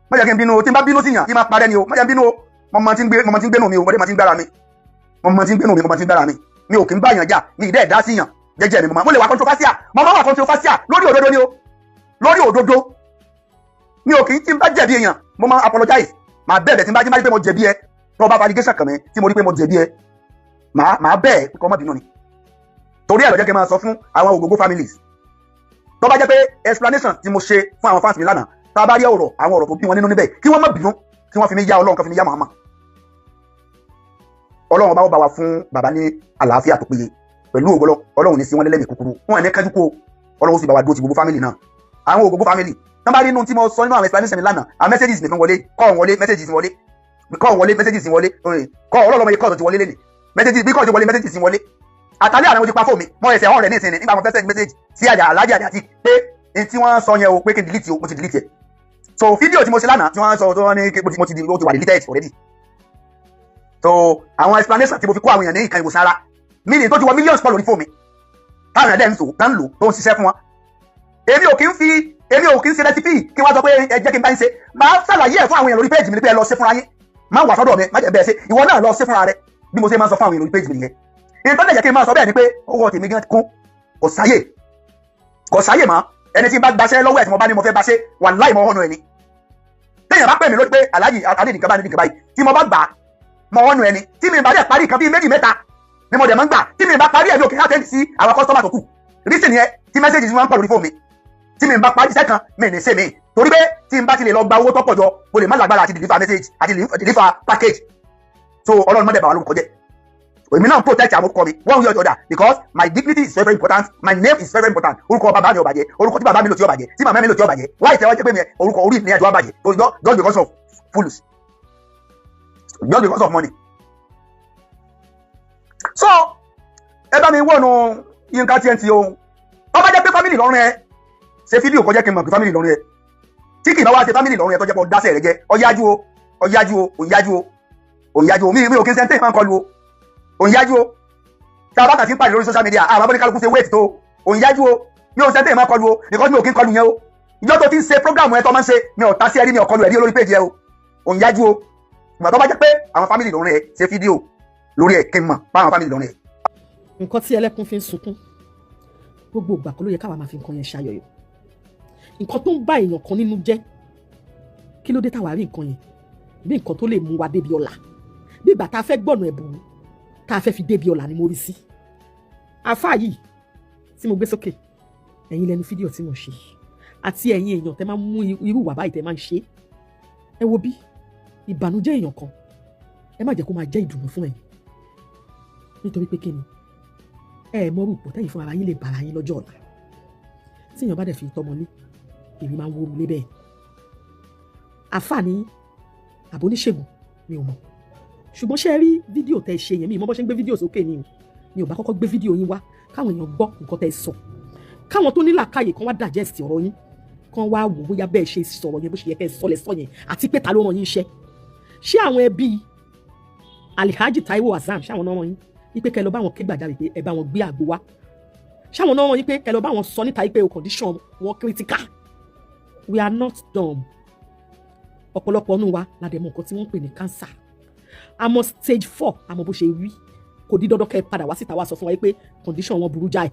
má jẹ́ kí n bínú o. Tí n bá bínú sí yàn kí n máa parẹ́ ni o. Má jẹ́ n bínú o. Mo mọ tí ń gbé, mo mọ tí ń gbénu mi o. Mo dé mọ tí ń gbára mi, mo mọ tí ń gbénu mi, mo mọ tí ń gbára mi. Mi ò kí ń bá yàn jà, mi ì dẹ́ ẹ̀dá sí yàn jẹ́jẹ́ mi. Mo lè wà controversial, mo máa wà controversial lórí òdodo ni o, lórí òdodo. Mi ò kì í, tí n bá jẹ̀bi èèyàn, mo máa apologize, màá bẹ̀bẹ̀. Tí n bá rí pé mo jẹ̀bi ẹ, tó bá validation kàn mí tí mo rí pé mo jẹ̀bi ẹ, màá bẹ̀ ẹ́ kọ́ má bínú ni. Torí ẹ̀ ló jẹ́ kí n máa sọ fún àwọn Ògògó families, tó bá jẹ́ pé explanation tí mo ṣe fún àwọn fans mi lánàá, tá a bá rí ọ̀rọ̀, àwọn ọ̀rọ̀ tó bí wọn nínú níbẹ̀, kí wọ́n má bínú, kí wọ́n fi mí yá Ọlọ́run, kan fi mí yá Muhammad. Ọlọ́run bá wọ́n bá wa fún bàbá ní àlàáfíà tó péye pẹ̀lú ògbọ́lọ́. Ọlọ́run ní sí wọn lẹ́lẹ́mìí kúkúrú wọn ní kájú kó. Ọlọ́run sì bá wa dúró ti gbogbo family náà, àwọn Ògògó family. Tán bá rí inú tí mo sọ nínú àwọn explanation mi lánàá, àwọn messages nìkan wọlé, call wọlé, messages wọlé, call wọlé, messages wọlé, call ọlọ́run yìí, call tó ti wọlé lẹ́nìí, messages bí call ti wọlé, messages wọlé. Àtàlẹ́ àná mo ti pa fóònù mi, mo ẹsẹ̀ ọ̀rẹ́ ní ìsinmi nígbà mo fẹ́ send message sí àjà alájà àti pé n tí wọ́n sọ yẹn o, pé kí n delete o, mo ti delete ẹ̀. So fídíò tí mo ṣe lánàá tí wọ́n sọ tó wọ́n ní mo ti ó ti wà deleted already. So àwọn explanation tí mo fi kó àwọn èèyàn ní ìkan ìwòsàn ara mílíọ̀nù tó ti wọ millions pọ̀ lórí fóònù mi, táwọn èèyàn dẹ̀ ń tò tán ń lò, tó ń ṣiṣẹ́ fún wọn. Èmi ò kí ń ṣe recipe kí wọ́n sọ pé ẹ jẹ́ kí n bá ń ṣe. Máa ṣàlàyé ẹ̀ fún àwọn èèyàn lórí page mi ni pé ẹ lọ ṣe fúnra yín, má wà sọ́dọ̀ mi, má jẹ́ bẹ́ẹ̀ ṣe, ìwọ náà lọ ṣe fúnra rẹ. Bí mo ṣe máa ń sọ fún àwọn èèyàn lórí page mi nìyẹn. Ìyẹn tó dẹ̀ jẹ́ kí n máa sọ bẹ́ẹ̀ ni pé owó tèmi gan kún, kò sáyè, kò sáyè mọ́. Ẹni tí n bá gbaṣẹ́ lọ́wọ́ ẹ̀, tí mo bá ní mo fẹ́ bá ṣe, wàláhì mo honour ẹni. Téèyàn bá pè mí lórí pé aláàjì adé nìkan bá ní nìkan báyìí, tí mo bá gbà á, mo honour ẹni. Tí mi bá dẹ̀ parí nǹkan bíi méjì mẹ́ta ni mo dẹ̀ máa ń gbà, tí mi bá parí ẹ̀, mi ò kí ń attend sí àwọn customer tó kù. Reason yẹn tí message tí wọ́n ń pọ̀ lórí fóònù mi, tí mi bá parí iṣẹ́ kan, mi ní ṣe mi, torí pé tí n bá ti lè lọ gba owó tó pọ̀ jọ, mo lè má lágbára àti deliver message àti deliver package. So Ọlọ́run mọ́dẹ̀ bá wà lórúkọ jẹ́. Èmi náà protect àwọn orúkọ mi one way or the other, because my dignity is very, very important, my name is very, very important. Orúkọ bàbá mi ò bàjẹ́, orúkọ tí bàbá mi lò tí ó bàjẹ́, tí màmá mi lò tí ó bàjẹ́. Wáyé tẹ́wọ́ jẹ́ pé mi orúkọ orí ní ẹjọ́ bàjẹ́ just because of fools, just because of money. So ẹ bá mi wọnú Yínká TNT o. Tó bá jẹ́ pé family lọ́rùn ẹ, ṣe fídíò kọjá kí n mọ̀ pé family lọ́rùn ẹ. Tí kì í bá wá ṣe family lọ́rùn ẹ, tó jẹ́ pé ọ̀dásẹ̀ rẹ jẹ́, ọ̀yájú o, ọ̀yájú o, òyájú o, òyájú o. Mi ò kí n sẹ́ńtẹ́ máa ń kọlu o, òyájú o. Tá a bá kà sí ń pàdé lórí social media, àwọn abọ́ni kálukú ṣe wéètì tó òyájú o. Mi ò sẹ́ńtẹ́ máa kọlu o, because mi ò kí ń kọlu yẹn o. Ìjọ tó ti ń ṣe program ẹ tó máa ń ṣe, mi ò ta sí ẹrí, mi ò kọlu ẹ̀rí lórí page ẹ o. Òyájú o. Ìgbà tó bá jẹ́ pé àwọn family lọ́rùn ẹ, ṣe fídíò lórí ẹ kí n mọ̀ báwọn family lọ́rùn ẹ. Nǹkan tí ẹlẹ́kùn fi ń sunkún gbogbo ìgbà kọ́ ló yẹ káwa máa fi nǹkan yẹn ṣayọyọ. Nǹkan tó ń bá èèyàn kan nínú jẹ́, kí ló dé táwa rí nǹkan yẹn bí nǹkan tó lè mú wa débi ọ̀la? Bí ìgbà tá a fẹ́ gbọ̀nà ẹ̀bùn tá a fẹ́ fi débi ọ̀la ni mo rí sí àfáà yìí tí mo gbé sókè. Ẹ̀yin lẹnu fídíò tí mo ṣe àti ẹ̀yin èèyàn tẹ́ máa ń mú irú ìwà báyìí tẹ́ máa ń ṣe, ẹ wo bí ìbànújẹ́ èèyàn kan, ẹ má jẹ́ kó máa jẹ́ ìdùnnú fún ẹ̀yin, nítorí pé kí ni ẹ ẹ mọ́rù pọ̀ tẹ́yìn fún ara yín lè bára yín lọ́jọ́ ọ̀la. Tí èèyàn bá dẹ̀ fi tọmọ lé, èmi máa ń wó lé bẹ́ẹ̀. Àfà ní àbóníṣègùn, mi ò mọ̀. Ṣùgbọ́n ṣe rí fídíò tẹ́ ṣe yẹn, mi ì mọ̀ bó ṣe ń gbé fídíò sókè ni o. Mi ò bá kọ́kọ́ gbé fídíò yín wá káwọn èèyàn gbọ́ nǹkan tẹ́ sọ, káwọn tó ní làákàyè kan wá digest ọ̀rọ̀ yín, kan wá wò bóyá bẹ́ẹ̀ ṣe sọ̀rọ̀ yẹn, bó ṣe yẹ kẹ́ ẹ sọ lẹ sọ yẹn, àti pé ta ló rán yín iṣẹ́. Ṣé àwọn ẹbí Alhaji Taiwo Hassan, ṣáwọn náà rán yín wípé kẹ́ lọ bá wọn ké gbàjarè pé ẹ bá wọn gbé àgbo wá? Ṣáwọn náà rán yín pé kẹ́ lọ bá wọn sọ níta pé o condition wọn critical? We are not dumb. Ọ̀pọ̀lọpọ̀ nù wa la dẹ̀ mọ̀ nǹkan tí wọ́n ń pè ní cancer. Àmọ́ stage 4, àmọ́ bó ṣe rí, kò di dandan kẹ́ ẹ padà wá síta wá sọ fún wa pé condition wọn burú jáì,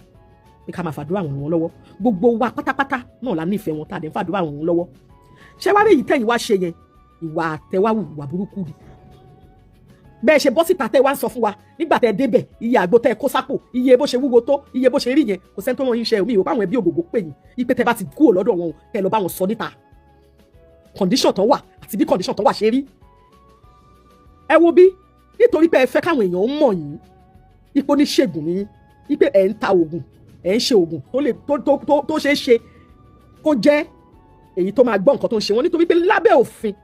pé ká máa fàdúrà ràn wọ́n lọ́wọ́. Gbogbo wa pátápátá náà la nífẹ̀ẹ́ wọn, tá a dẹ̀ ń fàdúrà ràn wọ́n lọ́wọ́. Ṣé wá rí èyí tẹ̀yìn wá ṣe yẹn, ìwà àtẹwáwù, ìwà burúkú ni. Bẹ́ẹ̀ ṣe bọ́ síta tẹ́ wá ń sọ fún wa nígbà tẹ́ débẹ̀, iye àgbo tẹ́ kó sápò, iye bó ṣe wúwo tó, iye bó ṣe rí yẹn, kò sẹ́ni tó rán yín iṣẹ́. Omi ìwò báwọn ẹbí Ògògó pè yín ipe tẹ́ bá ti kúrò lọ́dọ̀ wọn, kẹ́ lọ bá wọn sọ níta condition tán wà àti bí condition tán wà ṣe rí. Ẹ wo bí, nítorí pé ẹ fẹ́ káwọn èèyàn mọ̀ yín ipò oníṣègùn ní, ipe ẹ̀ ń ta oògùn, ẹ̀ ń ṣe oògùn tó lè tó tó tó tó ṣeé ṣe kó jẹ́ èyí tó máa gbọ́ nǹkan tó ń ṣe wọ́n, nítorí pé lábẹ́ òfin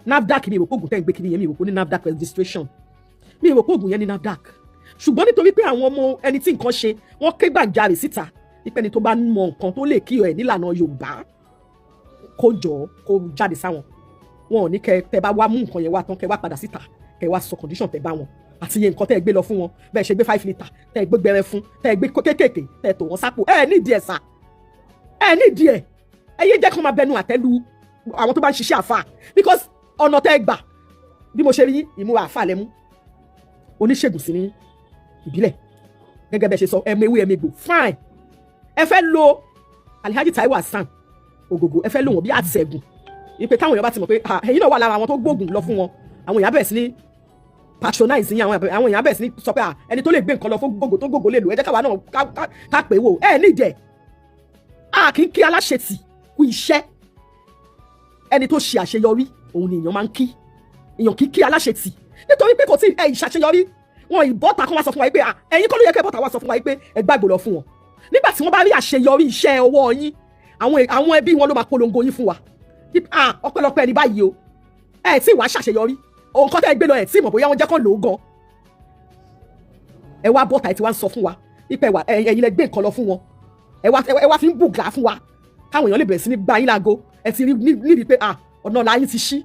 NAFDAC, mi ò rò pé oògùn tẹ́ ń gbé kiri yẹn, mi ò rò pé ní NAFDAC registration, mi ò rò pé oògùn yẹn ní NAFDAC. Ṣùgbọ́n nítorí pé àwọn ọmọ ẹni tí nǹkan ṣe, wọ́n ké gbàjarè síta wípé ẹni tó bá mọ nǹkan tó lè kí ẹ nílànà Yorùbá, kó jọ kó jáde sáwọn. Wọn ò ní kẹ tẹ bá wá mú nǹkan yẹn wá tán, kẹ wá padà síta, kẹ wá sọ condition tẹ bá wọn àti iye nǹkan tẹ gbé lọ fún wọn, bẹ́ẹ̀ ṣe gbé 5 litre, tẹ gbé gbẹrẹ fún, tẹ gbé kéékèèké, tẹ tò wọ́n sápò. Ẹ nídìí ẹ̀ sà, ẹ nídìí ẹ̀. Ẹ yé jẹ́ kó máa bẹnu àtẹ́lu àwọn tó bá ń ṣiṣẹ́ àfà, because ọ̀nà tẹ́ gbà, bí mo ṣe rí ìmúra àfà lẹ́mú, oníṣègùn sí ní ìbílẹ̀, gẹ́gẹ́ bẹ́ẹ̀ ṣe sọ, ẹ̀mọ ewé, ẹ̀mọ egbò, fine. Ẹ fẹ́ lo Alhaji Taiwo Hassan Ògògó, ẹ fẹ́ lò wọ́n bí àtẹ̀gùn, ìpè táwọn èèyàn bá ti mọ̀ pé ẹ̀yin náà wà lára àwọn tó gbóògùn lọ fún wọn, àwọn èèyàn bẹ̀rẹ̀ sí ní patronize yín, àwọn èèyàn bẹ̀rẹ̀ sí ní sọ pé ẹni tó lè gbé nǹkan lọ fún gbogbo tó gbogbo lè lò, ẹ jẹ́ káwa náà ká pè wò. Ẹ ní ìdẹ̀ a kì í kí aláṣetì kú iṣẹ́. Ẹni tó ṣe àṣeyọrí, òun ni èèyàn máa ń kí. Èèyàn kì í kí aláṣetì, nítorí pé kò tí ẹ ìṣàṣeyọrí wọn ìbọ́ta kan wá sọ fún wa pé ẹ̀yin kọ́ ló yẹ kẹ́ bọ́ta wá sọ fún wa pé ẹ gbàgbọ́ lọ fún wọn. Nígbà tí wọ́n bá rí àṣeyọrí iṣẹ́ ọwọ́ yín, àwọn ẹbí wọn ló máa polongo yín fún wa. Ọpẹ́lọpẹ́ ẹni báyìí o. Ẹ tí wàá ṣàṣeyọrí, nǹkan tẹ́ ẹ gbé lọ, ẹ tí mọ̀ bóyá wọ́n jẹ́ kó lò ó gan. Ẹ wá bọ́ta, ẹ ti wá ń sọ fún wa ipe wà ẹ̀yin lẹ gbé nǹkan lọ fún wọn. Ẹ wá fi ń bùgà fún wa káwọn èèyàn lè bẹ̀rẹ̀ sí ní gba yín láago. Ẹ ti rí níbi pé ọ̀nà ọ̀la yín ti ṣí.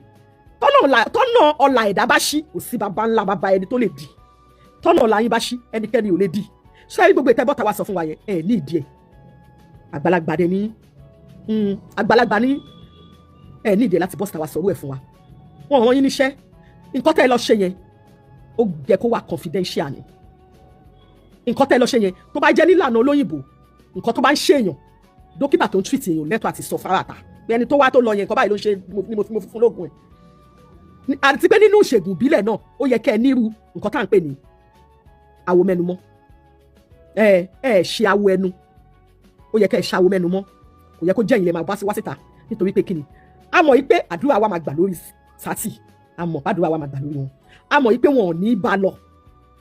Tọ́nà ọ̀la ẹ̀dá bá ṣí, kò sí baba ńlá baba ẹni tó lè dì. Tọ́nà ọ̀la yín bá ṣí, ẹnikẹ́ni ò lè dì. Ṣé ẹ gbogbo ìtẹ́ bọ́ta wa sọ fún wa yẹn, ẹ ní ìdí ẹ̀. Àgbàlagbà dẹ ní, àgbàlagbà ní, ẹ ní ìdí ẹ̀ láti bọ́sítà wa sọ̀rọ̀ ẹ̀ fún wa. Wọn rán yín níṣẹ́. Nǹkan tẹ́ ẹ lọ ṣe yẹn, ó yẹ kó wà confidential ni. Nǹkan tẹ́ ẹ lọ ṣe yẹn, tó bá jẹ́ nílànà olóyìnbó, nǹkan tó bá ń ṣèyàn, dókítà tó ń treat èèyàn lẹ́tọ̀ọ́ àti sọ fárata pé ẹni tó wá tó lọ yẹn, nǹkan báyìí ló ń ṣe, ni mo fi fún lóògùn ẹ̀. Àti pé nínú ìṣègùn ìbílẹ̀ náà, ó yẹ kẹ́ ẹ nírú nǹkan tá à ń pè ní awo mẹ́nu mọ́. Ẹ ẹ ṣe awo ẹnu, ó yẹ kẹ́ ẹ ṣe awo mẹ́nu mọ́. Kò yẹ kó jẹ́ ìlẹ̀ máa wá sí wá síta, nítorí pé kíni, a mọ̀ yí pé àdúrà wa máa gbà lórí sátì, a mọ̀ àdúrà wa máa gbà lórí wọn, a mọ̀ yí pé wọn ò ní bá lọ.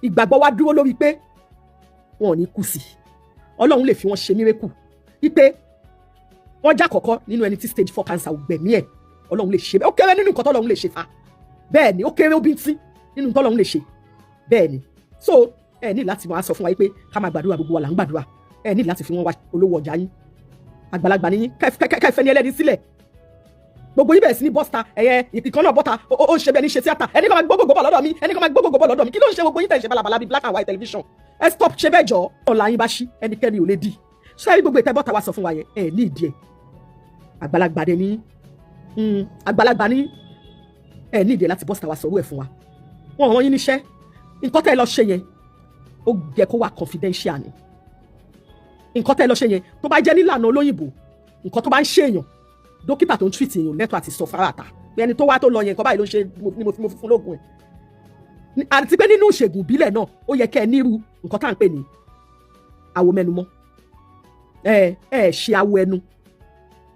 Ìgbàgbọ́ wa dúró lórí pé wọn ò ní kú sí. Ọlọ́run lè fi wọn ṣe miracle wípé wọ́n já kọ̀kọ́ nínú ẹni tí stage 4 cancer ò gbẹ̀mí ẹ̀. Ọlọ́run lè ṣe bẹ́ẹ̀. Ó kéré nínú nǹkan tọ́lọ́run lè ṣe fa. Bẹ́ẹ̀ ni, ó kéré, ó bí tí nínú tọ́lọ́run lè ṣe. Bẹ́ẹ̀ ni. So ẹ ní láti máa sọ fún wa pé ká máa gbàdúrà. Gbogbo wa là ń gbàdúrà. Ẹ ní láti fi wọn wá olówó ọjà yín. Àgbàlagbà ní yín, kẹfẹ́ ní ẹlẹ́ni sílẹ̀. Gbogbo yín bẹ̀rẹ̀ sí ní bọ́sítà ẹ̀yẹ ìkan náà bọ́ta, ó ń ṣe bẹ́ẹ̀ ní ṣe tíátà. Ẹni kan máa gbogbo bọ̀ lọ́dọ̀ mi, ẹni kan máa gbogbo bọ̀ lọ́dọ̀ mi. Kí ló ń ṣe gbogbo yín tẹ̀ ń ṣe balabala bíi black and white television? Ẹ stop ṣe bẹ́ẹ̀ jọ. Ọ̀la yín bá ṣí, ẹnikẹ́ni ò lè dì. Ṣé ẹ gbogbo ìtẹ́ bọ́ta wa sọ fún wa yẹn, ẹ ní ìdí ẹ̀. Àgbàlagbà dẹ ní, àgbàlagbà ní, ẹ ní ìdí ẹ̀ láti bọ́sítà wa sọ̀rọ̀ ẹ̀ fún wa. Wọn rán yín níṣẹ́. Nǹkan tẹ́ ẹ lọ ṣe yẹn, ó yẹ kó wà confidential ni. Nǹkan tẹ́ ẹ lọ ṣe yẹn, tó bá jẹ́ nílànà olóyìnbó, nǹkan tó bá ń ṣe èèyàn, dókítà tó ń treat èèyàn lẹ́tọ̀ọ́ àti sọ fárata pé ẹni tó wá tó lọ yẹn, nǹkan báyìí ló ń ṣe, ni mo fi fún lóògùn ẹ̀. Àti pé nínú ìṣègùn ìbílẹ̀ náà, ó yẹ kẹ́ ẹ nírú nǹkan tá à ń pè ní awo mẹ́nu mọ́. Ẹ ẹ ṣe awo ẹnu,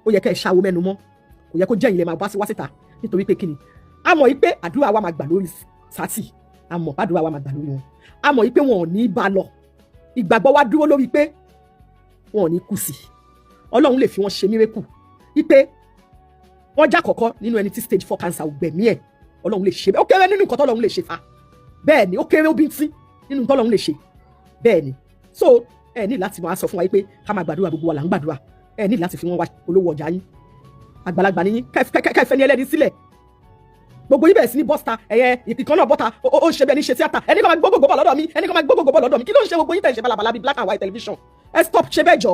ó yẹ kẹ́ ẹ ṣe awo mẹ́nu mọ́. Kò yẹ kó jẹ́ ìlẹ̀ máa wá sí wá síta, nítorí pé kíni, a mọ̀ yí pé àdúrà wa máa gbà lórí sátì, a mọ̀ àdúrà wa máa gbà lórí wọn, a mọ̀ yí pé wọn ò ní bá lọ. Ìgbàgbọ́ wa dúró lórí pé wọn ò ní kú sí. Ọlọ́run lè fi wọn ṣe miracle wípé Wọ́n já kọ̀kọ́ nínú ẹni tí stage 4 cancer ò gbẹ̀mí ẹ̀. Ọlọ́run lè ṣe bẹ́ẹ̀. Ó kéré nínú nǹkan tọ́lọ́run lè ṣe fa. Bẹ́ẹ̀ ni, ó kéré, ó bí tí nínú tọ́lọ́run lè ṣe. Bẹ́ẹ̀ ni. So ẹ ní láti máa sọ fún wa pé ká máa gbàdúrà. Gbogbo wa là ń gbàdúrà. Ẹ ní láti fi wọ́n wá olówó ọjà yín. Àgbàlagbà ní yín, kẹfẹ́ ní ẹlẹ́ni sílẹ̀. Gbogbo yín bẹ̀rẹ̀ sí ní bọ́sítà ẹ̀yẹ ìkan náà bọ́ta, ó ń ṣe bẹ́ẹ̀ ní ṣe tíátà. Ẹni kan máa gbogbo bọ̀ lọ́dọ̀ mi, ẹni kan máa gbogbo bọ̀ lọ́dọ̀ mi. Kí ló ń ṣe gbogbo yín tẹ̀ ń ṣe balabala bíi black and white television? Ẹ stop ṣe bẹ́ẹ̀ jọ.